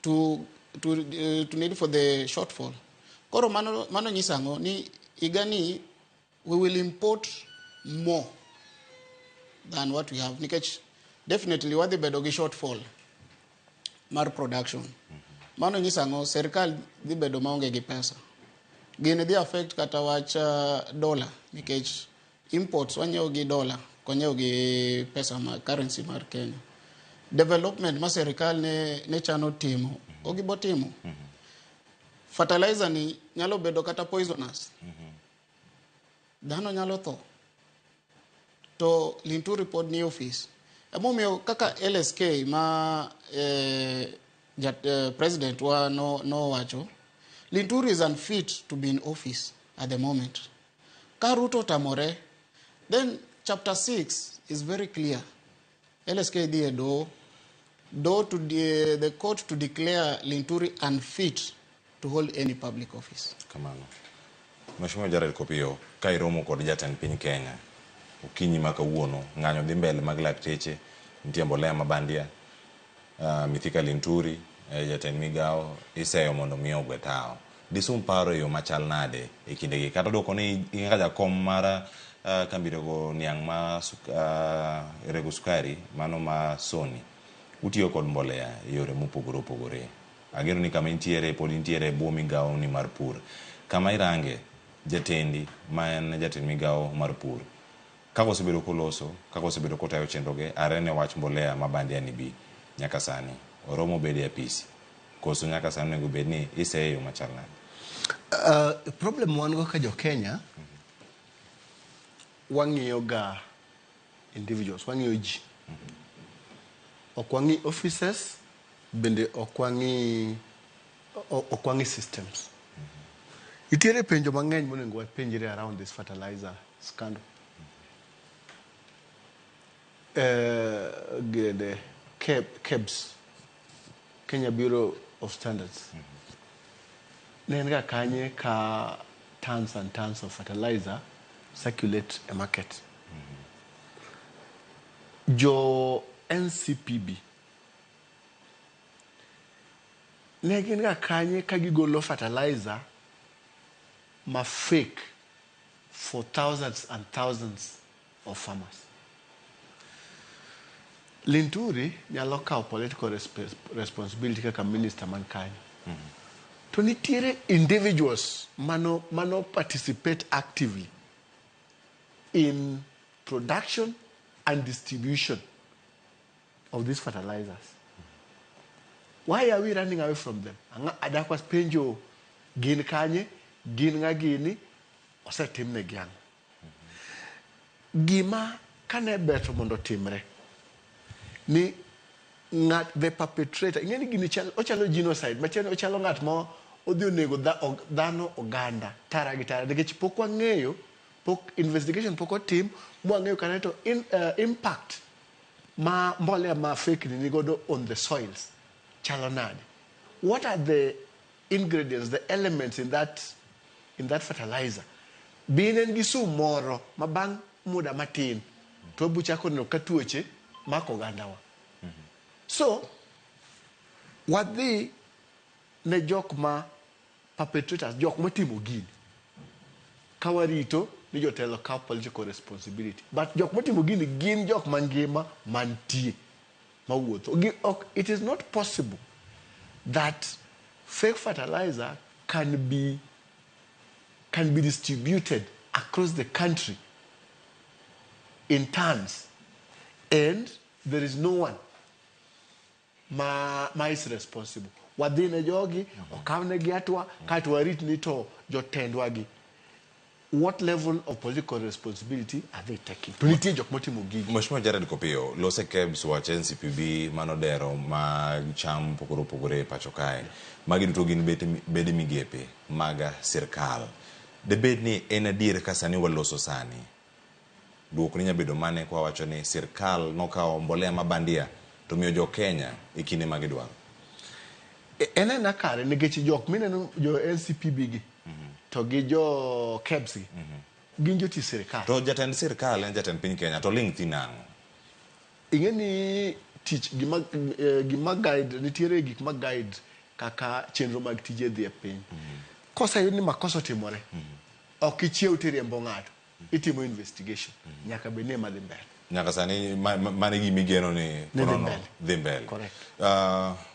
to need for the shortfall. Koro mano nyiso ang'o? Ni higani we will import more than what we have. Nikech definitely wadhi bedo gi shortfall mar production. Mano nyiso ang'o? Serikal dhi bedo maonge gi pesa. Gini dhi affect kata wach dollar, nikech imports wanyiewo gi dollar, ok wanyiew gi pesa ma currency mar Kenya. Development ma serikal ne chano timo, ogibo timo. Fertilizer ni nyalo bedo kata poisonous. Dhano nyalo tho. To Linturi pod ni office. Emomiyo kaka LSK ma president wa no wacho, Linturi is unfit to be in office at the moment. Ka Ruto tamore, then chapter 6 is very clear. LSK dhi e doho to the court to declare Linturi unfit to hold any public office. Kamano. Mheshimiwa Jared Kopiyo, ka iromo kod jatend piny Kenya, okinyi ma kawuono, ng'anyo dhi mbele mag lakteche, nitie mbolea ma bandia, Mithika Linturi, jatend migawo, iseyo mondo mi ogwe tawo. Disum paro e yo machal nade e kindegi? Kata dwoko ni in kaka jakom mar kambi rego niang' ma rego sukari, mano ma Sony, utiyo kod mbolea e yore mopogore opogore. Ageno ni kama intiere pod intiere e bwo migawo ni mar pur. Kama irange jatendi ma en jatend migawo mar pur, kaka osebedo koloso, kaka osebedo kotayo chenroge, are ne wach mbolea ma bandia ni bi nyaka sani oromo bedo e apisi, koso nyaka sani onego bed ni iseye yo machal nade? Problem wan go ka jo Kenya, wang'iyo ga individuals, wang'iyo ji. Ok wang'i offices, bende ok wang'i systems. Nitiere penjo mang'eny monego wapenjre around this fertilizer scandal. KEBS, Kenya Bureau of Standards. Ne en ga kanye ka tons and tons of fertilizer circulate a market. Jo NCPB ne gin ga kanye ka gigolo fertilizer ma fake for thousands and thousands of farmers. Linturi nyalo kawo political responsibility kaka minister man kanyo. To nitiere individuals mano participate actively in production and distribution of these fertilizers. Why are we running away from them? Adakwas penjo gin kanye, gin nga gini, osetimne gi ang'o? Gima kane ber to mondo timre ni ng'at the perpetrator, ing'e ni gini ochalo genocide, machalo ochalo ng'at ma odhi onego dhano oganda tara gi tara, nikech pok wang'eyo, pok investigation pok otim, mwang'eyo kata to impact ma mbolea ma fake ni nigodo on the soils chalo nade. What are the ingredients, the elements in that fertilizer? Bin en gi sum moro ma bang' muda matin to wabuchako neno ka tuoche mako ogandawa. So wadhi ne jok ma perpetrators, jok matimo gini, ka warito ni jotelo kawo political responsibility, but jok matimo gini gin jok mangima mantie mawuotho. It is not possible that fake fertilizer can be distributed across the country in tons And there is no one ma, ma is responsible. Wadhi ne jogi, okawnegi hatua, kaeto warit ni to jotendwa gi. What level of political responsibility are they taking? To nitie jok motimo gigi. Mheshimiwa Jared Kopiyo, lose KEBS wach NCPB manodero mag cham mopogore opogore e pacho kae. Magi duto gin bede migepe mag sirkal. Debed ni en adier ka sani waloso sani. Duoko ni nyabedo mane kwa wacho ni sirkal nokawo mbolea ma bandia to miyo jo Kenya e kinde ma gidwaro? En aena kare nikech jok mineno jo NCPB gi to gi jo KEBS gi gin jotich sirkal. To jatend sirkal en jatend piny Kenya to ling' thi nang'o? Ing'e ni tich gima, gima guide nitiere gik ma guide kaka chenro mag tije dhi e piny. Koseyud ni makosa otimore, ok ichiew tiriembo ng'ato, itimo investigation. Nyaka bed ni ema dhi mbele. Nyaka sani mano e gima igeno ni Ni dhi konono mbele. dhi mbele. Correct.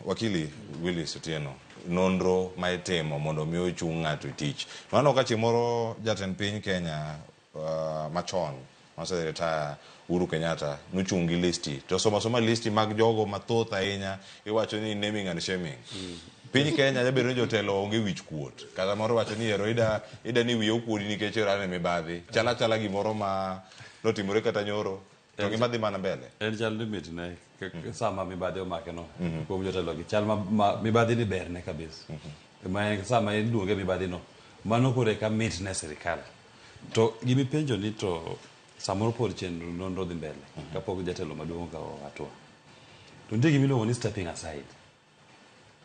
Wakili Willis Otieno, nonro ma itimo mondo mi ochung' ng'ato e tich. Waneno ka chieng' moro jatend piny Kenya machon mose retire Uhuru Kenyatta nochung' gi listi to somo asoma listi mag jogo mathoth ahinya iwacho ni naming and shaming. Piny Kenya jabedo ni jotelo onge wich kuot. Kata moro wacho ni ero ida ida ni wiye okuodi nikech ero an e mibadhi. Chala chala gimoro ma notimore kata nyoro to gima dhi mana mbele. En chal ni mitne sama mibadhi omake no kuom jotelo gi chal ma mibadhi ni berne kabisa. Ma en sama iluonge mibadhi no mano koro eka mitne sirikal. To gimipenjo ni to samoro pod chenro nonro dhi mbele kapok jatelo maduong' okawo hatua. To nitie gimiluongo ni stepping aside.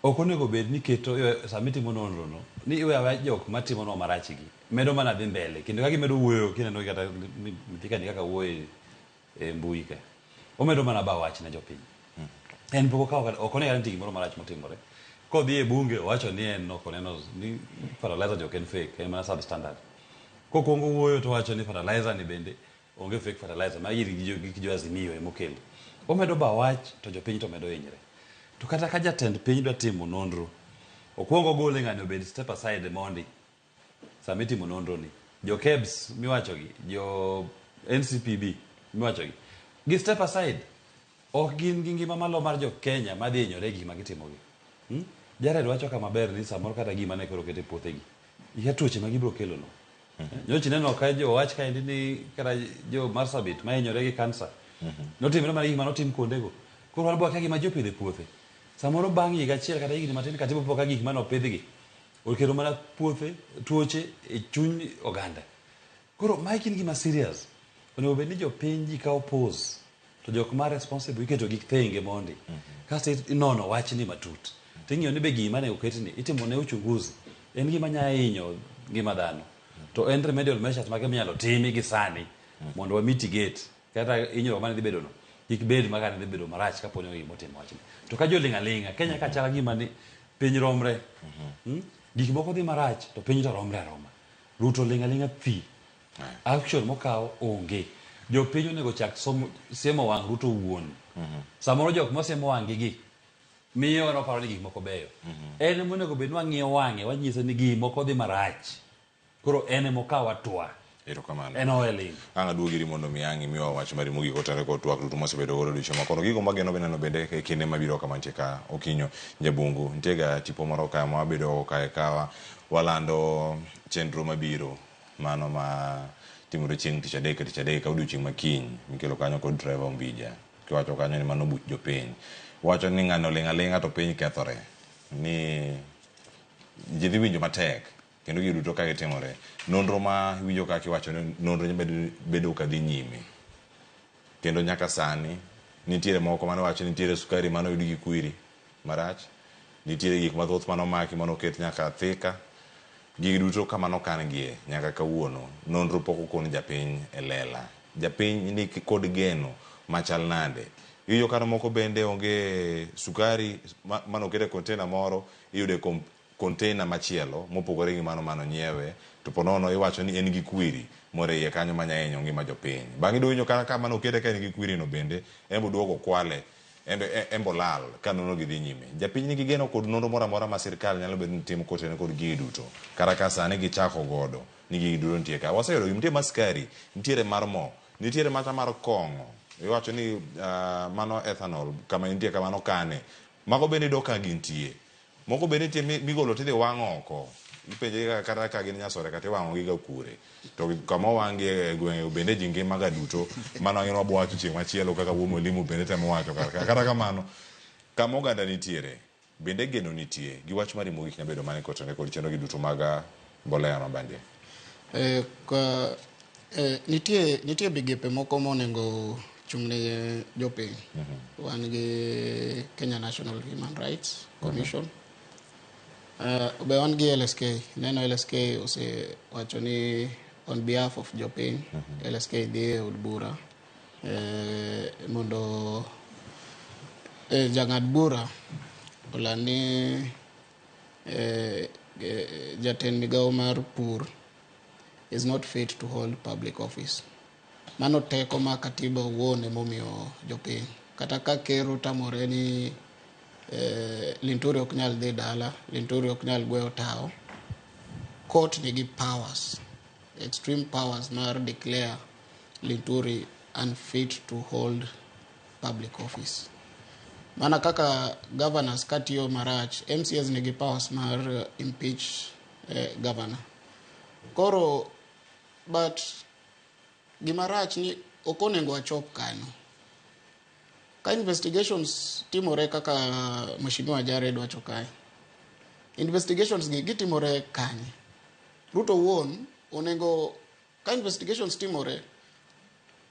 Ok onego bed ni keto sama itimo nonro no ni iweyo aweya jok matimonwa marach gi medo mana dhi mbele kendo ka gimedo wuoyo kineno kata Mithika ni kaka wuoyo e mbui ka omedo mana ba wach ne jopiny. En pok okawo kata ok one kata nitie gimoro marach motimore. Kodhi e bunge owacho ni en ok oneno ni fertilizer ni ok en fake en mana substandard. Kokwongo wuoyo to owacho ni fertilizer ni bende onge fake fertilizer magi gik jo Azimio emokelo. Omedo ba wach to jopiny to medo hinyre. To kata ka jatend piny dwa timo nonro, okwongo ogole ng'ani obed step aside mondi sama itimo nonro ni. Jo KEBS miwacho gi, jo NCPB miwacho gi, gi step aside. Ok gin gi ngima malo mar jo Kenya madhi hinyore e gik ma gitimo gi. Jared wacho ka maber ni samoro kata gima ne koro oket e puothegi, ikia tuoche ma gibiro kelo no. Nyocha ineno ka jo wach kaendi ni kata jo Marsabit ma hinyore gi kansa. Notimre mana gik mane otim kuondego. Koro wan be wakia gima ji opidho e puothe. Samoro bang' higa achiel kata higni matin kata ibo ka gik mane opidhgi okelo mana puothe, tuoche e chuny oganda. Koro mae gin gima serious. Onego bed ni jopiny ji kawo pause to jok ma responsible iketo gi thenge mondi. Kasto inono wachni matut. Ting'iyo ni be gima ne oketni itimo ne uchunguzi. En gima nya hinyo ngima dhano. To en remedial measures mage minyalo timi gi sani mondo wa mitigate kata hinyruok mane dhi bedo no kik bed maka ne dhi bedo marach kapo ni onge gima otimo wachni. To ka ji oling' aling'a, Kenya ka chal gima ni piny romre. Gik moko dhi marach to piny to romre aroma. Ruto oling' aling'a thi. Action mokawo onge. Jopiny onego chak somo siemo wang' Ruto wuon. Samoro jok mosiemo wang'gi gi miyo noparo ni gik moko beyo. En emonego bed ni wang'iyo wang'e wanyise ni gik moko dhi marach. Koro en emokaw hatua. Erokamano. En owe ling'. Ang' aduogi iri mondo mi ang' imiwa wach mari mogik kotenore kod twak duto mwasebedo godo odiochieng' ma kawuono. Gigo mwageno be neno bende e kinde mabiro kama nitie ka Okinyo Jabungu. Nitie ga tipo moro ka ma wabedo go kae ka walando chenro mabiro mano ma timore chieng' tich adek tich adek odiochieng' ma kiny mikelo kanyo kod Trevor Ombija. Kiwacho kanyo ni mano buch jopiny. Wacho ni ng'ano oling' aling'a to piny kethore. Ni ji dhi winjo matek kendo gigo duto ka gitimore. Nonro ma iwinjo kaka iwacho ni nonro bedo ka dhi nyime. Kendo nyaka sani nitiere moko mane wacho ni nitiere sukari mane oyud gi kwiri marach. Nitiere gik mathoth mane omaki mane oket nyaka Thika. Gigi duto kama nokan gie nyaka kawuono nonro pok okon japiny e lela. Japiny ni kod geno machal nade? Iwinjo ka moko bende onge sukari mane oket e container moro iyudo e container machielo mopogore gi mano mane onyiewe to ponono iwacho ni en gi kwiri moro e iye kanyo manya hinyo ngima jopiny. Bang'e iwinjo kata ka mane okete ka en gi kwiri no bende en be oduogo okwale en be olal ka nonro gi dhi nyime. Japiny nigi geno kod nonro moro amora ma sirkal nyalo bedo ni timo kotenore kod gigi duto. Kata ka sani gichako godo ni gigi duto nitie ka. Waseyudo nitie mar sukari, nitiere mar mo, nitiere mata mar kong'o. Iwacho ni mano ethanol kama entie kamano kane. Mago bende iyudo ka gintie. Moko bende nitie migolo tidhi wang' oko. Ipenje kata ka gin nyasore kata iwang'o gi ga kure. To kama owang' gi e gwenge bende ji ngima ga duto. Mano ang'e ni wabo wacho chieng' machielo kaka wuo mwalimu bende temo wacho kar ka. Kata kamano, kama oganda nitiere, bende geno nitie gi wach mari mogik nyabedo mane kotenore kod chenro gi duto mag mbolea ma bandia. Ka, nitie migepe moko monego chung' ne jopiny. Wan gi Kenya National Human Rights Commission. Be wan gi LSK. Neno LSK osewacho ni on behalf of jopiny, LSK dhi e od bura mondo jang'ad bura oland ni jatend migawo mar pur is not fit to hold public office. Mano teko ma katiba owuon emomiyo jopiny. Kata ka ker otamore ni Linturi ok nyal dhi dala, Linturi ok nyal gweyo tao, court nigi powers, extreme powers mar declare Linturi unfit to hold public office. Mana kaka governors katiyo marach, MCAs nigi powers mar impeach governor. Koro, but gima rach ni ok onego wachop kanyo. Ka investigations timore kaka Mheshimiwa Jared wacho kae, investigations gi gitimore kanye? Ruto wuon onego ka investigations timore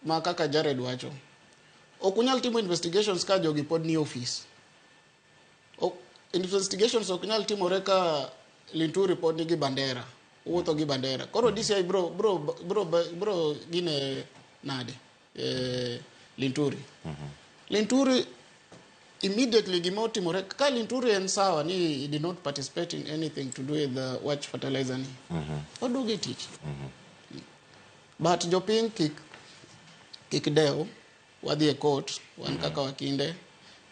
ma kaka Jared wacho, ok unyal timo investigations ka jogi pod ni office. Investigations ok nyal timore ka Linturi pod nigi bandera, wuotho gi bandera. Koro DCI bro gine nade? Linturi. Linturi immediately gima otimore ka Linturi en sawa ni he did not participate in anything to do with the watch fertilizer ni. Oduogo e tich. But jopiny kik dew, wadhi e court, wan kaka wakinde,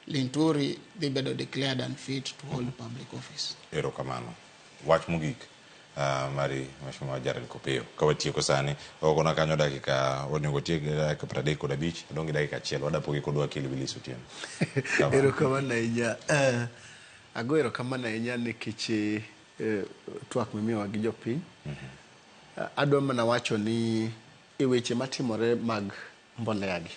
Linturi dhi bedo declared unfit to hold public office. Erokamano. Wach mogik mari Mheshimiwa Jared Kopiyo. Ka watieko sani, okona kanyo dakika onego tiek dakika 35, adong' gi dakika achiel, wadapogi kod wakili Willis Otieno. Erokamano ahinya. Ago erokamano ahinya nikech twak mimiyowa gi jopiny. Adwa mana wacho ni e weche matimore mag mbolea gi.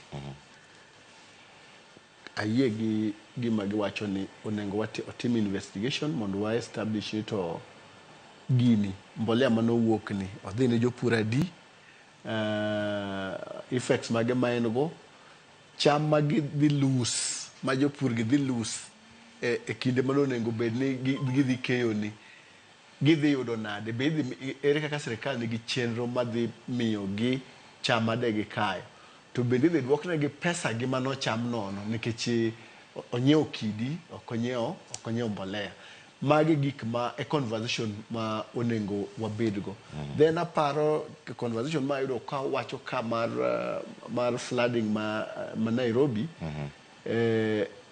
Ayie gi gima giwacho ni onego otim investigation mondo wa establish ni to gini mbolea manowuok ni odhi ne jopur adi, effects mage ma en go, cham ma gidhi lose, ma jopur gi dhi lose e kinde mane onego bed ni gidhi keyo ni gidhi yudo nade, be idhi, ere kaka sirikal nigi chenro madhi miyo gi cham made gikayo, to bende idhi duoknegi pesa gi manocham nono nikech onyiewo kidi, ok onyiewo mbolea. Magi gik ma e conversation ma onego wabedgo. Then aparo conversation ma ayudo ka wacho ka mar flooding ma Nairobi,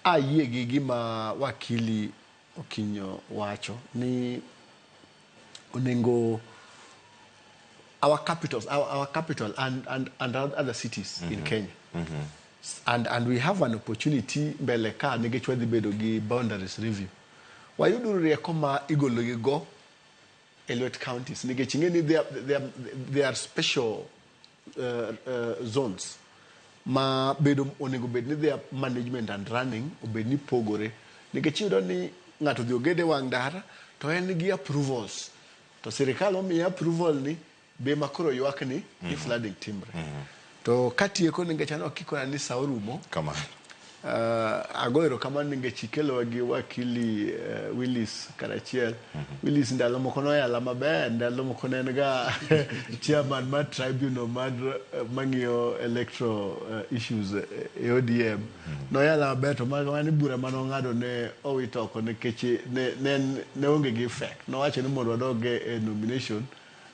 ayie gi gima wakili Okinyo wacho ni onego our capitals, our capital and other cities in Kenya. And we have an opportunity mbele ka nikech wadhi bedo gi boundaries review. Wayuduru rieko ma igolo gi go e lwet counties nikech ing'e ni they are special zones ma bedo onego bed ni their management and running obed ni pogore nikech iyudo ni ng'ato odhi ogede wang' ndara to en gi approvals to sirikal omiye approval ni be ma koro ywak ni flooding timre. To katieko nikech aneno kikona ni sa orumo. Kamano. Ago erokamano nikech ikelowa gi wakili Willis karachiel. Willis ndalo moko noyala maber, ndalo moko ne en ga chairman mar tribunal mar mang'iyo electoral issues e ODM. Noyala maber to mano bura manong'ado ne owito oko nikech ne onge gi effect. Nowacho ni mondo wadog e nomination.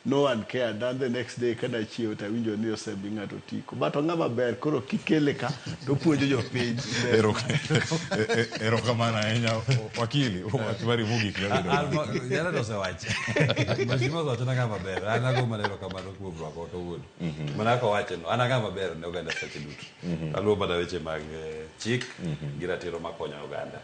No one cared. And the next day kana achiewo to awinjo ni osemi ng'ato otiko. But ong'ama ber koro kikele ka to opuonjo jopiny. Erokamano ahinya wakili, wach mari mogik nyabedo. Jared osewacho. Mheshimiwa osewacho na kama ber. An ago mana erokamano kuom rwakowa kawuono. Mana kaka owacho no, an ang'ama ber ne oganda seche duto. Aluwo mana weche mag chik gi ratiro makonyo oganda.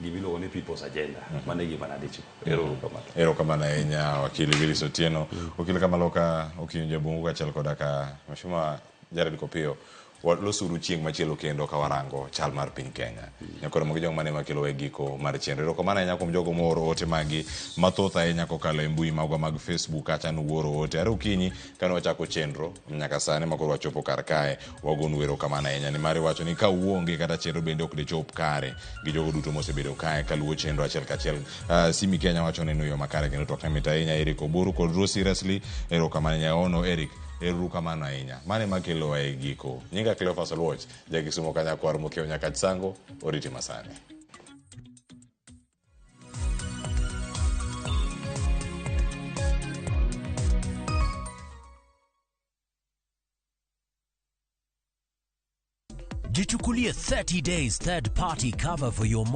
Gima iluongo ni people's agenda. Mano e gima nadichgo. Ero uru kamano. Erokamano ahinya wakili Willis Otieno. Okil Kamaloka, Okinyo Jabungu kaachiel koda ka Mheshimiwa Jared Kopiyo. Walosuru chieng' machielo kendo ka warango chal mar piny Kenya. Nyakoro mogi jong mane makelo e giko mar chenro. Erokamano ahinya kuom jogo mooro ote magi mathoth ahinya kokalo e mbui magwa mag Facebook kacha nuoro ote. Are okinyi kane wachako chenro nyaka sani makoro wachopo kar kae wagonu erokamano ahinya nimar iwacho ni ka uonge kata chenro bende ok dichop kare gi jogo duto mosebedo kae kaluwo chenro achiel kachiel. Simi Kenya wacho ni nuyo makare kendo twak ne mit ahinya. Eric Oburu kod Rosi Resli erokamano ahinya. Ono Eric ero kamano ahinya. Mano ema kelowa e giko. Nyinga Cleophas Oluoch, ja Kisumo Kanyakwar mokiewo Nyakach Sango, oriti masani. Jichukulie 30 days third party cover for your